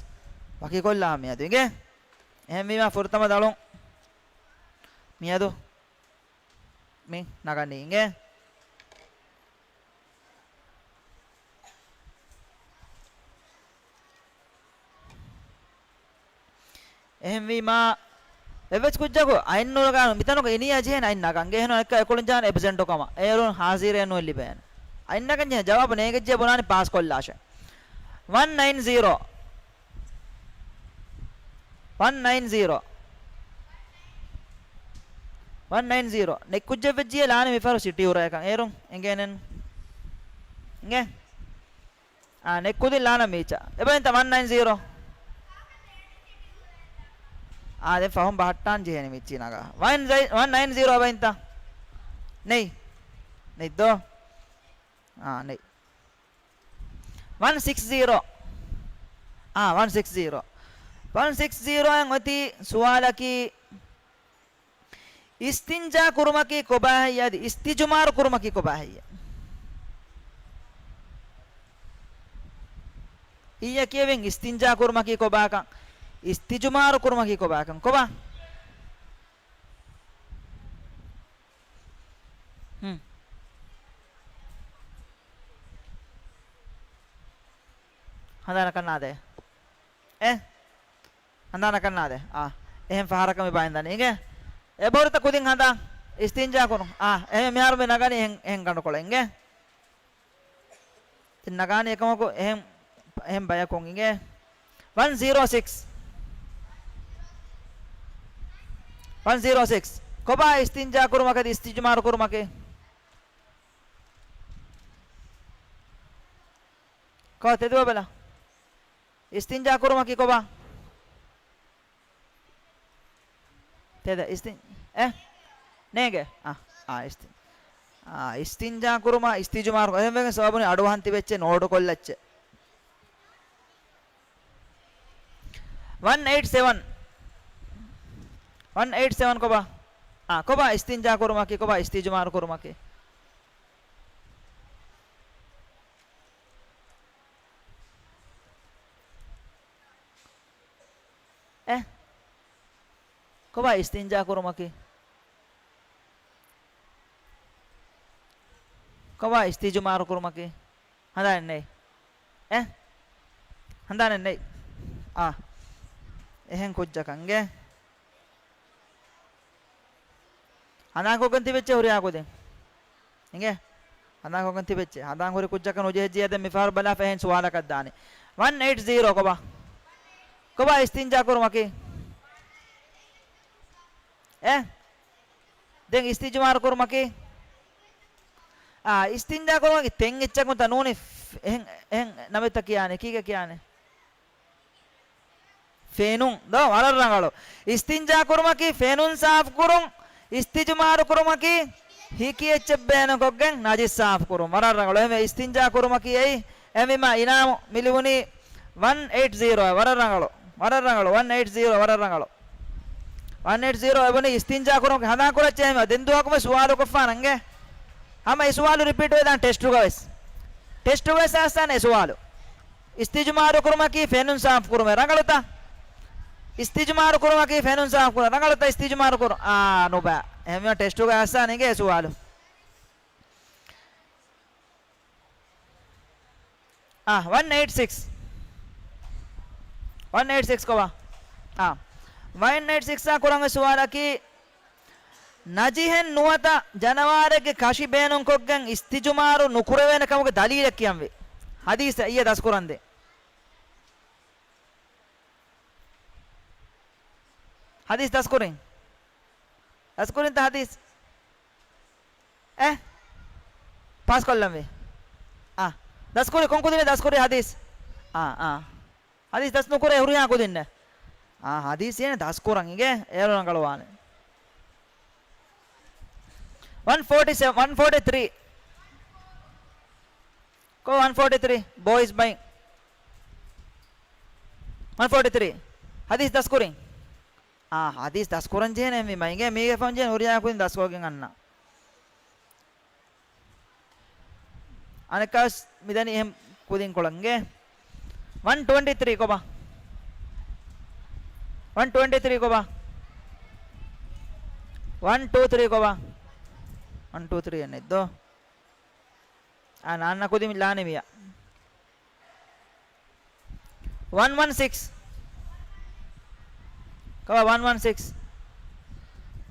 ވަކިކޮށްލާ މިއަދު. އިނގޭ؟ އެހެންވީމާ ފުރަތަމަ ދަޅުން މިއަދު މި ނަގަނީ. އިނގޭ؟ އެހެންވީމާ، އެއްވެސް ކުއްޖަކު އަތް ނުނަގާނު މިތަނުގަ އިނިއްޔާ ޖެހޭނެ އަތް ނަގަން. އެހެން އެކަ އެކޮޅުން ޖާން އެބްސެންޓު ކަމަށް. އޭރުން ހާޒިރެއް ނުވެ ލިބޭނެ. އަތް ނަގަން ޖެހޭ ޖަވާބު ނޭނގެއްޖެ ބުނާނީ ޕާސް ކޮށްލާށޭ. ވަން ނައިން ޒީރޯ. ވަން ނައިން ޒީރޯ. ވަން ނައިން ޒީރޯ. ނެތް ކުއްޖެއް ވެއްޖިއްޔާ ލާނެ މިފަހަރު ސިޓީ އުރައިކަން. އޭރުން އެނގޭނެން. އިނގޭ؟ އާ، ނެތް ކުދިން ލާނަން މީޗާ. އެބައިންތަ ވަން ނައިން ޒީރޯ. އާ، ދެން ފަހުން ބަހައްޓާން ޖެހޭނެ މިއްޗި ނަގާ. ވަން ޒައި-، ވަން ނައިން ޒީރޯ އެބައިންތަ؟ ނެތް. ނެތް ދޯ؟ އާ، ނެތް. ވަން ސިކްސް ޒީރޯ. އާ، ވަން ސިކްސް ޒީރޯ. ވަން ސިކްސް ޒީރޯ އިން އޮތީ ސުވާލަކީ، އިސްތިންޖާ ކުރުމަކީ ކޮބާހެއްޔޭ؟ އަދި އިސްތިޖުމާރު ކުރުމަކީ ކޮބާހެއްޔޭ؟ އިއްޔެ ކިޔެވިން އިސްތިންޖާ ކުރުމަކީ ކޮބާކަން، އިސްތިޖުމާރު ކުރުމަކީ ކޮބާކަން. ކޮބާ؟ ހުން. ހަނދާނަކަށް ނާދޭ. އެ؟ ހަނދާނަކަށް ނާދޭ. އާ. އެހެން ފަހަރަކަށް މި ބައިން ދަނީ. އިނގޭ؟ އެބަހުރިތަ ކުދިން ހަނދާން އިސްތިންޖާ ކުރުން. އާ. އެހެން މިހާރު މި ނަގަނީ އެހެން، އެހެން ގަނޑުކޮޅެއް. އިނގޭ؟ ތިން ނަގާނީ އެކަމަކު އެހެން، އެހެން ބަޔަކުން. އިނގޭ؟ ވަން ޒީރޯ ސިކްސް. ވަން ޒީރޯ ސިކްސް. ކޮބާ އިސްތިންޖާ ކުރުމަކަށް އިސްތިޖުމާރު ކުރުމަކީ؟ ކޮބާ ތެދުވާ ބަލަ. އިސްތިންޖާ ކުރުމަކީ ކޮބާ؟ ތެދަ އިސްތިން-، އެ؟ ނޭނގެ. އާ، އާ، އިސްތިން-، އާ، އިސްތިންޖާ ކުރުމާ، އިސްތިޖުމާރު، އެހެންވެގެން ސަބަބުން އަޑުއަހަން ތިބެއްޗެ ނޯޓު ކޮށްލައްޗެ. ވަން އެއިޓް ސެވަން. ވަން އެއިޓް ސެވަން ކޮބާ؟ އާ، ކޮބާ އިސްތިންޖާ ކުރުމަކީ، ކޮބާ އިސްތިޖުމާރު ކުރުމަކީ؟ އެ؟ ކޮބާ އިސްތިންޖާ ކުރުމަކީ؟ ކޮބާ އިސްތިޖުމާރު ކުރުމަކީ؟ ހަނދާނެއް ނެތް. އެ؟ ހަނދާނެއް ނެތް. އާ. އެހެން ކުއްޖަކަށް އިނގޭ. ހަނދާންކޮށްގެން ތިބެއްޗެ ހުރިހާ ކުދިން. އިނގޭ؟ ހަނދާންކޮށްގެން ތިބެއްޗެ. ހަނދާން ހުރި ކުއްޖަކަށް ނުޖެހިއްޖެއްޔާ ދެން މިފަހަރު ބަލާފަ އެހެން ސުވާލަކަށް ދާނެ. ވަން އެއިޓް ޒީރޯ ކޮބާ؟ ކޮބާ އިސްތިންޖާ ކުރުމަކީ؟ އެ؟ ދެން އިސްތިޖުމާރު ކުރުމަކީ؟ އާ، އިސްތިންޖާ ކުރުމަކީ ތެން އެއްޗަކުންތަ ނޫނީ ފް-، އެހެން، އެހެން ނަމެއްތަ ކިޔާނެ؟ ކީކޭ ކިޔާނެ؟ ފެނުން. ދޯ، ވަރަށް ރަނގަޅު. އިސްތިންޖާ ކުރުމަކީ ފެނުން ސާފު ކުރުން، އިސްތިޖުމާރު ކުރުމަކީ ހިކި އެއްޗެއް ބޭނުންކޮށްގެން ނަޖިސް ސާފު ކުރުން. ވަރަށް ރަނގަޅު. އެހެންވެ އިސްތިންޖާ ކުރުމަކީ އެއީ. އެހެންވީމާ އިނާމު މި ލިބުނީ ވަން އެއިޓް ޒީރޯ. ވަރަށް ރަނގަޅު. ވަރަށް ރަނގަޅު. ވަން އެއިޓް ޒީރޯ. ވަރަށް ރަނގަޅު. ވަން އެއިޓް ޒީރޯ އެބުނީ އިސްތިންޖާ ކުރުމަކީ. ހަނދާން ކުރައްޗޭ އެހެންވީމާ. ދެން ދުވަހަކުވެސް ސުވާލު ކޮށްފާނަން އިނގޭ. ހަމަ އެ ސުވާލު ރިޕީޓް ވެދާނެ ޓެސްޓުގަވެސް. ޓެސްޓުގަވެސް އައްސާނެ އެ ސުވާލު. އިސްތިޖުމާރު ކުރުމަކީ ފެނުން ސާފު ކުރުމޭ. ރަނގަޅުތަ؟ އިސްތިޖުމާރު ކުރުމަކީ ފެނުން ސާފު ކުރުން. ރަނގަޅުތަ އިސްތިޖުމާރު ކުރުން؟ އާ، ނުބައި. އެހެންވީމާ ޓެސްޓުގަ އައްސާނެ އިނގޭ އެ ސުވާލު. އާ، ވަން އެއިޓް ސިކްސް. ވަން އެއިޓް ސިކްސް ކޮބާ؟ އާ. ވަން އެއިޓް ސިކްސް އާ ކުރަން ސުވާލަކީ، ނަޖިހެއް ނުވަތަ ޖަނަވާރެއްގެ ކަށި ބޭނުންކޮށްގެން އިސްތިޖުމާރު ނުކުރެވޭނެ ކަމުގެ ދަލީލެއް ކިޔަންވީ. ޙަދީޘް އިއްޔެ ދަސްކުރަންދޭ. ޙަދީޘް ދަސްކުރިން. ދަސްކުރިންތަ ޙަދީޘް؟ އެ؟ ޕާސްކޮށްލަންވީ. އާ. ދަސްކުރި ކޮން ކުދިން ދަސްކުރީ ޙަދީޘް؟ އާ، އާ. ޙަދީޘް ދަސް ނުކުރޭ ހުރިހާ ކުދިންނެއް. އާ، ޙަދީޘް އޭނަ ދަސްކުރަން އިނގޭ އޭރު ރަނގަޅުވާނެ. ވަން ފޯޓީ ސެވަން، ވަން ފޯޓީ ތްރީ. ކޯ ވަން ފޯޓީ ތްރީ؟ ބޯއިޒް ބައިން. ވަން ފޯޓީ ތްރީ. ޙަދީޘް ދަސްކުރިން. އާ، ޙަދީޘް ދަސްކުރަން ޖެހޭނެ މި މައިގެ މީގެ ފަންޖެހެން ހުރިހާ ކުދިން ދަސްކޮށްގެން އަންނަ. އަނެއްކާވެސް މިދަނީ އެހެން ކުދިން ކޮޅަނގެ. ވަން ޓްވެންޓީ ތްރީ ކޮބާ؟ ވަން ޓްވެންޓީ ތްރީ ކޮބާ؟ ވަން ޓޫ ތްރީ ކޮބާ؟ ވަން ޓޫ ތްރީ އެއް ނެތްދޯ؟ އާ، ނާންނަ ކުދިން ލާނެ މިޔާ. ވަން ވަން ސިކްސް. ކޮބާ ވަން ވަން ސިކްސް؟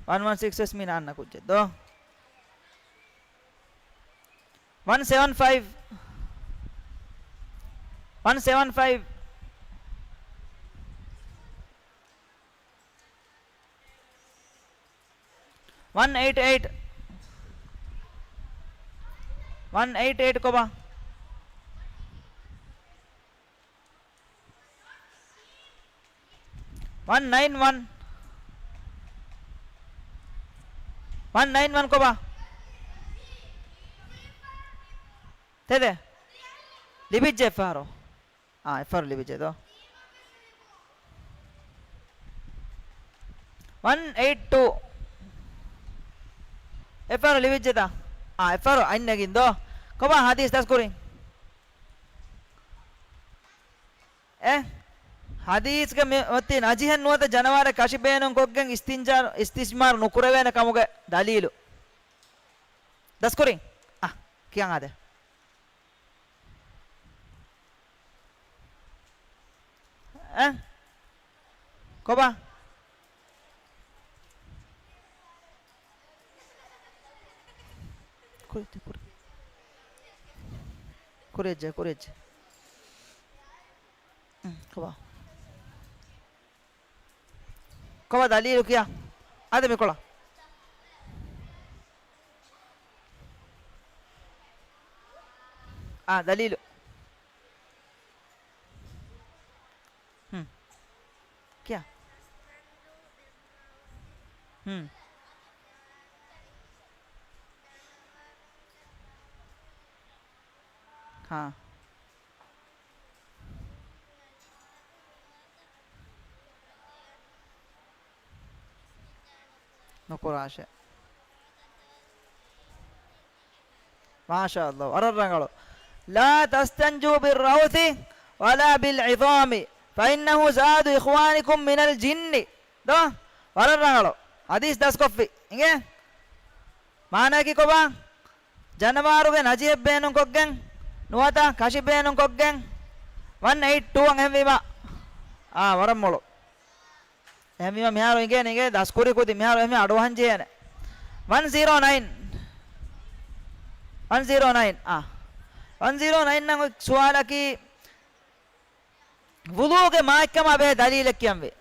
ވަން ވަން ސިކްސް ވެސް މި ނާންނަ ކުއްޖެއް ދޯ؟ ވަން ސެވަން ފައިވް. ވަން ސެވަން ފައިވް. ވަން އެއިޓް އެއިޓް. ވަން އެއިޓް އެއިޓް ކޮބާ؟ ވަން ނައިން ވަން. ވަން ނައިން ވަން ކޮބާ؟ ތެދެއް؟ ލިބިއްޖެ އެއްފަހަރު. އާ، އެއްފަހަރު ލިބިއްޖެ ދޯ؟ ވަން އެއިޓް ޓޫ. އެއްފަހަރު ލިބިއްޖެތަ؟ އާ، އެއްފަހަރު އަތް ނެގިން ދޯ؟ ކޮބާ ޙަދީޘް ދަސްކުރިން؟ އެ؟ ޙަދީޘްގަ މި އޮތީ ނަޖިހެއް ނުވަތަ ޖަނަވާރެއް ކަށި ބޭނުންކޮށްގެން އިސްތިންޖާ، އިސްތިޖްމާރު ނުކުރެވޭނެ ކަމުގެ ދަލީލު. ދަސްކުރިން. އަ، ކިޔަން އާދެ. އެ؟ ކޮބާ؟ ކުރިއްޖެ، ކުރި-، ކުރިއްޖެ، ކުރިއްޖެ. ކޮބާ؟ ކޮބާ ދަލީލު ކިޔާ؟ އާދެ މިކޮޅަށް. އާ، ދަލީލު. ހުން. ހާ. ނުކުރާށޭ. މާޝާﷲ. ވަރަށް ރަނގަޅު. لا تستنجوا بالروث ولا بالعظام فإنه زاد إخوانكم من الجن. ދޯ؟ ވަރަށް ރަނގަޅު. ޙަދީޘް ދަސްކޮށްފި. އިނގޭ؟ މާނައަކީ ކޮބާ؟ ޖަނަވާރުގެ ނަޖިހެއް ބޭނުންކޮށްގެން، ނުވަތަ ކަށި ބޭނުންކޮށްގެން، ވަން އެއިޓް ޓޫ އަށް އެހެންވީމާ. އާ، ވަރަށް މޮޅު. އެހެންވީމަ މިހާރު އިނގޭނެ، އިނގޭ ދަސްކުރި ކުދި މިހާރު އެހެންވީމަ އަޑުއަހަން ޖެހޭނެ. ވަން ޒީރޯ ނައިން. ވަން ޒީރޯ ނައިން. އާ. ވަން ޒީރޯ ނައިން ނަން ސުވާލަކީ، ވުޟޫގެ މާތްކަމާ ބެހޭ ދަލީލެއް ކިޔަންވީ.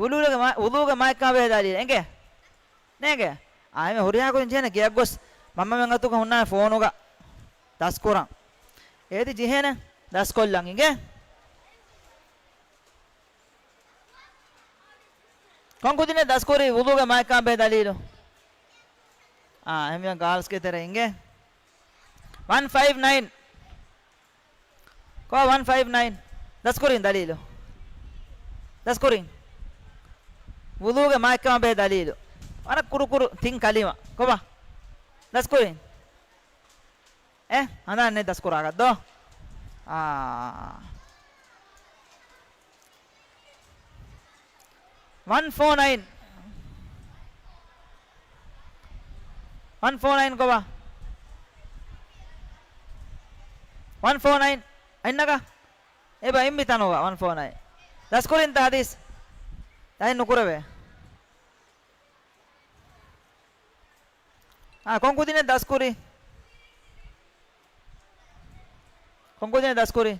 ވުޟޫގެ މާ-، ވުޟޫގެ މާތްކަމާ ބެހޭ ދަލީލެއް އެނގޭ؟ ނޭނގޭ؟ އާ، އެމެ ހުރިހާ ކުދިން ޖެހޭނެ ގެޔަށް ގޮސް މަންމަމެން އަތުގަ ހުންނާނެ ފޯނުގަ ދަސްކުރަން. އޭތި ޖެހޭނެ ދަސްކޮށްލަން އިނގޭ؟ ކޮން ކުދިންނެއް ދަސްކުރީ ވުޟޫގެ މާތްކަމާ ބެހޭ ދަލީލު؟ އާ، އެހެންވީމަ ގާލްސްގެ ތެރޭ އިނގޭ. ވަން ފައިވް ނައިން. ކޯ ވަން ފައިވް ނައިން؟ ދަސްކުރިން ދަލީލު. ދަސްކުރިން. ވުޟޫގެ މާތްކަމާ ބެހޭ ދަލީލު. ވަރަށް ކުރުކުރު ތިން ކަލިމަ. ކޮބާ؟ ދަސްކުރިން. އެ، ހަނދާން ނެތް ދަސްކުރާކަށް ދޯ؟ އާ. ވަން ފޯ ނައިން. ވަން ފޯ ނައިން ކޮބާ؟ ވަން ފޯ ނައިން. އައިންނަކަ؟ އެބަ އެންމި ތަނުގަ ވަން ފޯ ނައިން. ދަސްކުރިންތަ ހަދީސް؟ ދައިން ނުކުރެވޭ. އާ، ކޮން ކުދިންނެއް ދަސްކުރީ؟ ކޮން ކުދިންނެއް ދަސްކުރީ؟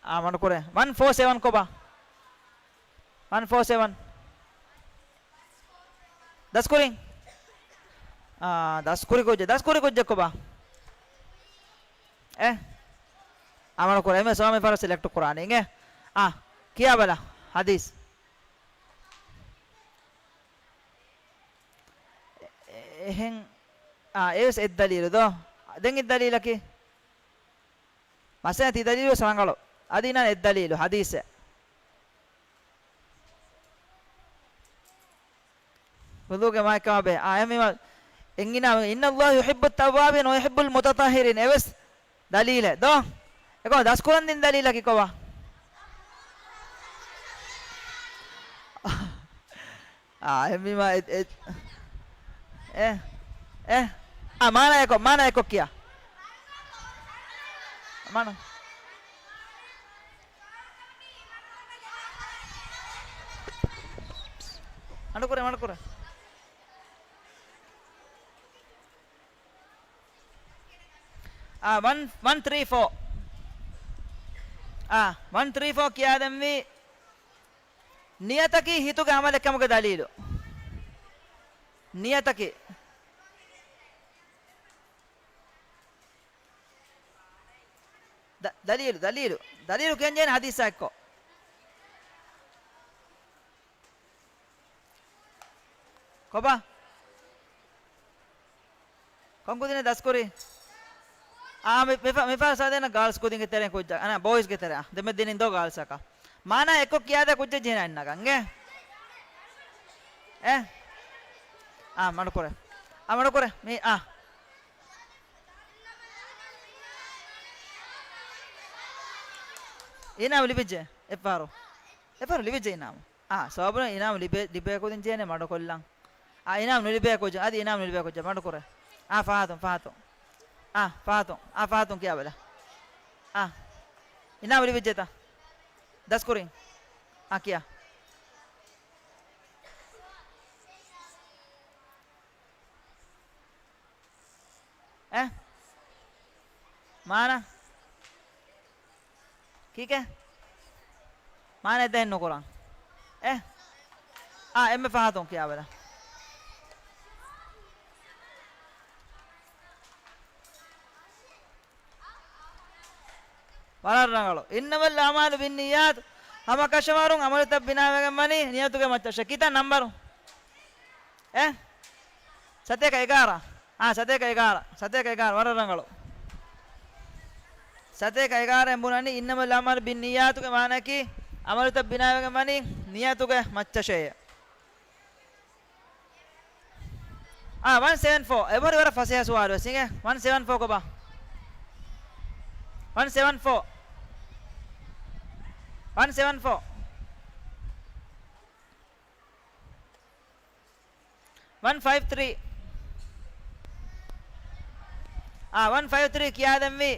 އާ، މަޑުކުރޭ. ވަން ފޯ ސެވަން ކޮބާ؟ ވަން ފޯ ސެވަން. ދަސްކުރިން. އާ، ދަސްކުރި ކުއްޖެއް. ދަސްކުރި ކުއްޖެއް ކޮބާ؟ އެ؟ އާ، މަޑުކުރޭ. އެމެ ސޯމި ފަރު ސިލެކްޓް ކުރާނީ އިނގޭ. އާ، ކިޔާބަލަ. ހަދީސް. އެ-، އެހެން، އާ، އެވެސް އެއްދަލީލު ދޯ؟ ދެން އެއްދަލީލަކީ؟ މަސައްކަތް ތި ދަލީލު ވެސް ރަނގަޅު. އަދި އިނާން އެއްދަލީލު ހަދީސެއް. ވުޟޫގެ މާތްކަމާ ބެހޭ. އާ، އެހެންވީމަ، އެނގިނާ، إن الله يحب التوابين ويحب المتطهرين. އެވެސް ދަލީލެއް ދޯ؟ އެކަމަ ދަސްކުރަން ދިން ދަލީލަކީ ކޮބާ؟ އާ، އެހެންވީމަ، އެ، އެ، އެ، އެ. އާ، މާނަ އެކޮށް، މާނަ އެކޮށް ކިޔާ. މާނަ. މަޑުކުރޭ، މަޑުކުރޭ. އާ، ވަން، ވަން ތްރީ ފޯ. އާ، ވަން ތްރީ ފޯ ކިޔާދެންވީ، ނިޔަތަކީ ހިތުގެ އަމަލެއްކަމުގެ ދަލީލު. ނިޔަތަކީ. ދަ-، ދަލީލު، ދަލީލު. ދަލީލު ކިޔަންޖެހޭނެ ހަދީސާ އެއްކޮށް. ކޮބާ؟ ކޮން ކުދިންނެއް ދަސްކުރީ؟ އާ، މި-، މިފަ-، މިފަހަރު ސާދޭނަ ގާލްސް ކުދިންގެ ތެރެއިން ކުއްޖާ. އަނާ، ބޯއިޒްގެ ތެރެއަށް. ދެންމެ ދިނިން ދޯ ގާލްސްއަކަށް. މާނަ އެއްކޮށް ކިޔާދޭ ކުއްޖެއް ޖެހިނަ އިންނަކަން. އެ؟ އާ، މަޑުކުރޭ. އާ، މަޑުކުރޭ. މި، އާ. އިނާމު ލިބިއްޖެ. އެއްފަހަރު. އެއްފަހަރު ލިބިއްޖެ އިނާމު. އާ، ސަވާބުން އިނާމު ލިބޭ، ލިބޭ ކުދިން ޖެހޭނެ މަޑުކޮށްލަން. އާ، އިނާމު ނުލިބޭ ކުއްޖެއް، އަދި އިނާމު ނުލިބޭ ކުއްޖެއް މަޑުކުރޭ. އާ، ފަހަތުން، ފަހަތުން. އާ، ފަހަތުން، އާ، ފަހަތުން ކިޔާބަލަ. އާ، އިނާމު ލިބިއްޖެތަ؟ ދަސްކުރިން. އާ، ކިޔާ. އެ؟ މާނަ؟ ކީކޭ؟ މާނަ އެއްދެހެން ނުކުރަން. އެ؟ އާ، އެންމެ ފަހަތުން ކިޔާބަލަ. ވަރަށް ރަނގަޅު. އިންނަމަލް އަޢްމާލު ބިންނިއްޔާތު. ހަމަކަށަވަރުން ޢަމަލުތައް ބިނާވެގެން ވަނީ ނިޔަތުގެ މައްޗަށް. ކިތައް ނަންބަރު؟ އެ؟ ސަތޭކަ އެގާރަ. އާ، ސަތޭކަ އެގާރަ. ސަތޭކަ އެގާރަ. ވަރަށް ރަނގަޅު. ސަތޭކަ އެގާރައިން ބުނަނީ އިންނަމަލް އަޢްމާލު ބިންނިއްޔާތުގެ މާނައަކީ ޢަމަލުތައް ބިނާވެގެން ވަނީ ނިޔަތުގެ މައްޗަށޭ. އާ، ވަން ސެވަން ފޯ. އެބަހުރި ވަރަށް ފަސޭހަ ސުވާލު ވެސް އިނގޭ. ވަން ސެވަން ފޯ ކޮބާ؟ ވަން ސެވަން ފޯ. ވަން ސެވަން ފޯ. ވަން ފައިވް ތްރީ. އާ، ވަން ފައިވް ތްރީ ކިޔާދެންވީ،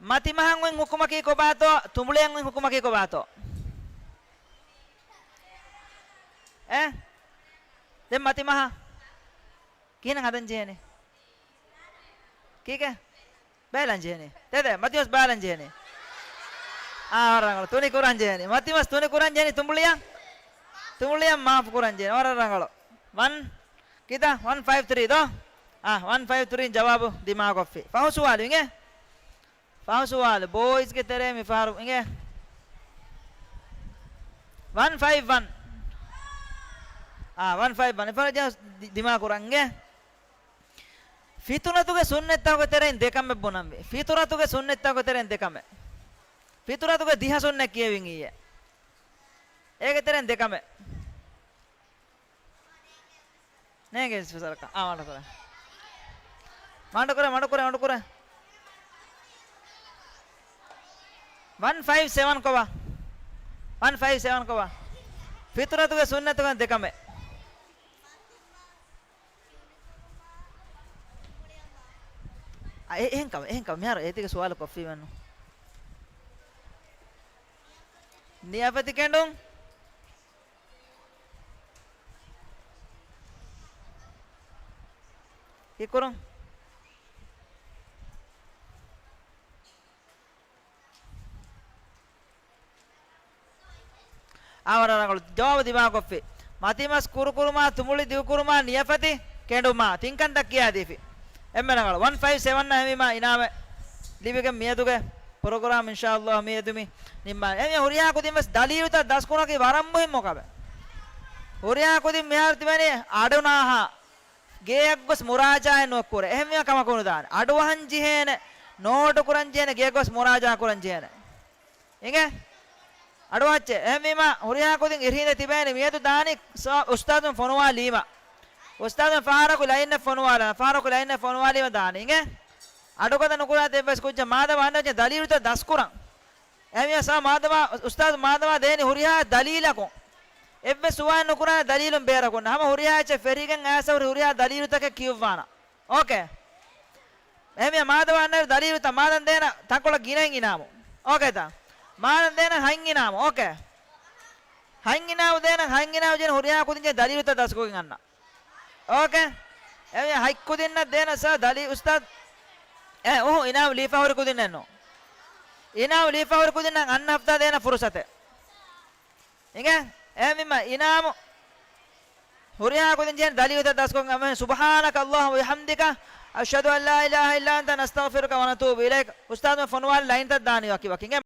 މަތިމަހަށް އޮތް ހުކުމަކީ ކޮބާތޯ، ތުނބުޅިއަށް އޮތް ހުކުމަކީ ކޮބާތޯ؟ އެ؟ ދެން މަތިމަހަށް ކިހިނެއް ހަދަން ޖެހޭނެ؟ ކީކޭ؟ ބައިލަން ޖެހޭނީ. ތެދެ، މަތިމަސް ބައިލަން ޖެހޭނީ. އާ، ވަރަށް ރަނގަޅު. ތުނި ކުރަން ޖެހޭނީ. މަތިމަސް ތުނި ކުރަން ޖެހޭނީ ތުނބުޅިއަށް. ތުނބުޅިއަށް މާފު ކުރަން ޖެހޭނީ. ވަރަށް ރަނގަޅު. ވަން، ކިތައް؟ ވަން ފައިވް ތްރީ ދޯ؟ އާ، ވަން ފައިވް ތްރީން ޖަވާބު ދިމާކޮށްފި. ފަހު ސުވާލު އިނގޭ. ފަހު ސުވާލު. ބޯއިޒްގެ ތެރޭ މިފަހަރު އިނގޭ. ވަން ފައިވް ވަން. އާ، ވަން ފައިވް ވަން. އެފަރަޖަ ދި-، ދިމާ ކުރަން އިނގޭ. ފިތުރަތުގެ ސުންނަތްތަކުގެ ތެރެއިން ދެކަމެއް ބުނަންވީ. ފިތުރަތުގެ ސުންނަތްތަކުގެ ތެރެއިން ދެކަމެއް. ފިތުރަތުގެ ދިހަ ސުންނަތް ކިޔެވިން އިއްޔެ. އޭގެ ތެރެއިން ދެކަމެއް. ނޭނގެ ސަރަކަށް. އާ، ވާންޑަކުރެ. ވާންޑަކުރެ، ވާންޑަކުރެ، ވާންޑަކުރެ. ވަން ފައިވް ސެވަން ކޮބާ؟ ވަން ފައިވް ސެވަން ކޮބާ؟ ފިތުރަތުގެ ސުންނަތުގެ ދެކަމެއް. އަ، އެ-، އެހެން ކަމެއް، އެހެން ކަމެއް. މިހާރު އޭތިގެ ސުވާލު ކޮށްފީމެއްނު. ނިޔަފަތި ކެނޑުން. ކިކުރުން. އާ، ވަރަށް ރަނގަޅު. ޖަވާބު ދިމާކޮށްފި. މަތިމަސް ކުރުކުރުމާ، ތުނބުޅި ދިގުކުރުމާ، ނިޔަފަތި ކެނޑުމާ، ތިން ކަންތައް ކިޔާދީފި. އެންމެ ރަނގަޅު. ވަން ފައިވް ސެވަން އަށް އެހެންވީމާ އިނާމެއް ލިބިގެން މިއަދުގެ ޕްރޮގްރާމް އިންޝާﷲ މިއަދު މި ނިންމާނެ. އެހެންވެ ހުރިހާ ކުދިން ވެސް ދަލީލުތައް ދަސްކުރުމަކީ ވަރަށް މުހިއްމު ކަމެއް. ހުރިހާ ކުދިން މިހާރު ތިބެނީ އަޑުނާހާ ގެއަށް ގޮސް މުރާޖާއެއް ނުކުރޭ. އެހެންވީމަ ކަމަކު ނުދާނެ. އަޑުއަހަން ޖެހޭނެ، ނޯޓު ކުރަން ޖެހޭނެ، ގެއަށް ގޮސް މުރާޖާ ކުރަން ޖެހޭނެ. އިނގޭ؟ އަޑުއަހައްޗޭ. އެހެންވީމަ ހުރިހާ ކުދިން އިރުހިނދެ ތިބޭނެ މިއަދު ދާނީ ސާ-، އުސްތާޛުން ފޮނުވާލީމަ. އުސްތާޛުން ފަހަރަކު ލައިންއެއް ފޮނުވާލާ، ފަހަރަކު ލައިންއެއް ފޮނުވާލީމަ ދާނީ. އިނގޭ؟ އަޑުގަދަ ނުކުރާތި އެއްވެސް ކުއްޖެއް މާދަމާ އަންނަ ދަލީލުތައް ދަސްކުރަން. އެހެންވީމަ ސާ މާދަމާ، އުސްތާޛު މާދަމާ ދޭނީ ހުރިހާ ދަލީލަކުން. އެއްވެސް ސުވާލެއް ނުކުރާ ދަލީލުން ބޭރަކުން. ހަމަ ހުރިހާ އެއްޗެއް ފެށިގެން އައިސް ހުރި ހުރިހާ ދަލީލުތަކެއް ކިޔުއްވާނަ. އޯކޭ. އެހެންވީމަ މާދަމާ އަންނަ ދަލީލުތައް މާދަން ދޭނަ ތަންކޮޅަށް ގިނައިން އިނާމު. އޯކޭތަ؟ މާދަން ދޭނަ ހަތް އިނާމު. އޯކޭ. ހަތް އިނާމު ދޭނަ ހަތް އިނާމު ޖެހޭނެ ހުރިހާ ކުދިން ޖެހޭ ދަލީލުތައް ދަސްކޮށްގެން އަންނަ. އޯކޭ؟ އެހެންވީމަ ހަތް ކުދިންނަށް ދޭނަ ސާ ދަލީ އުސްތާޛު. އެ، އުހު، އިނާމު ލީފާ ހުރި ކުދިންނެއްނު. އިނާމު ލީފާ ހުރި ކުދިންނަށް އަންނަ ހަފްތާ ދޭނަ ފުރުސަތެއް. އިނގޭ؟ އެހެންވީމަ އިނާމު ހުރިހާ ކުދިން ޖެހޭނެ ދަލީލުތައް ދަސްކޮށްގެން އަންނަ. سبحانك اللهم وبحمدك، أشهد أن لا إله إلا أنت، نستغفرك ونتوب إليك. އުސްތާޛު ފޮނުވާލި ލައިންތައް ދާނީ ވަކި ވަކިން. އިނގޭ؟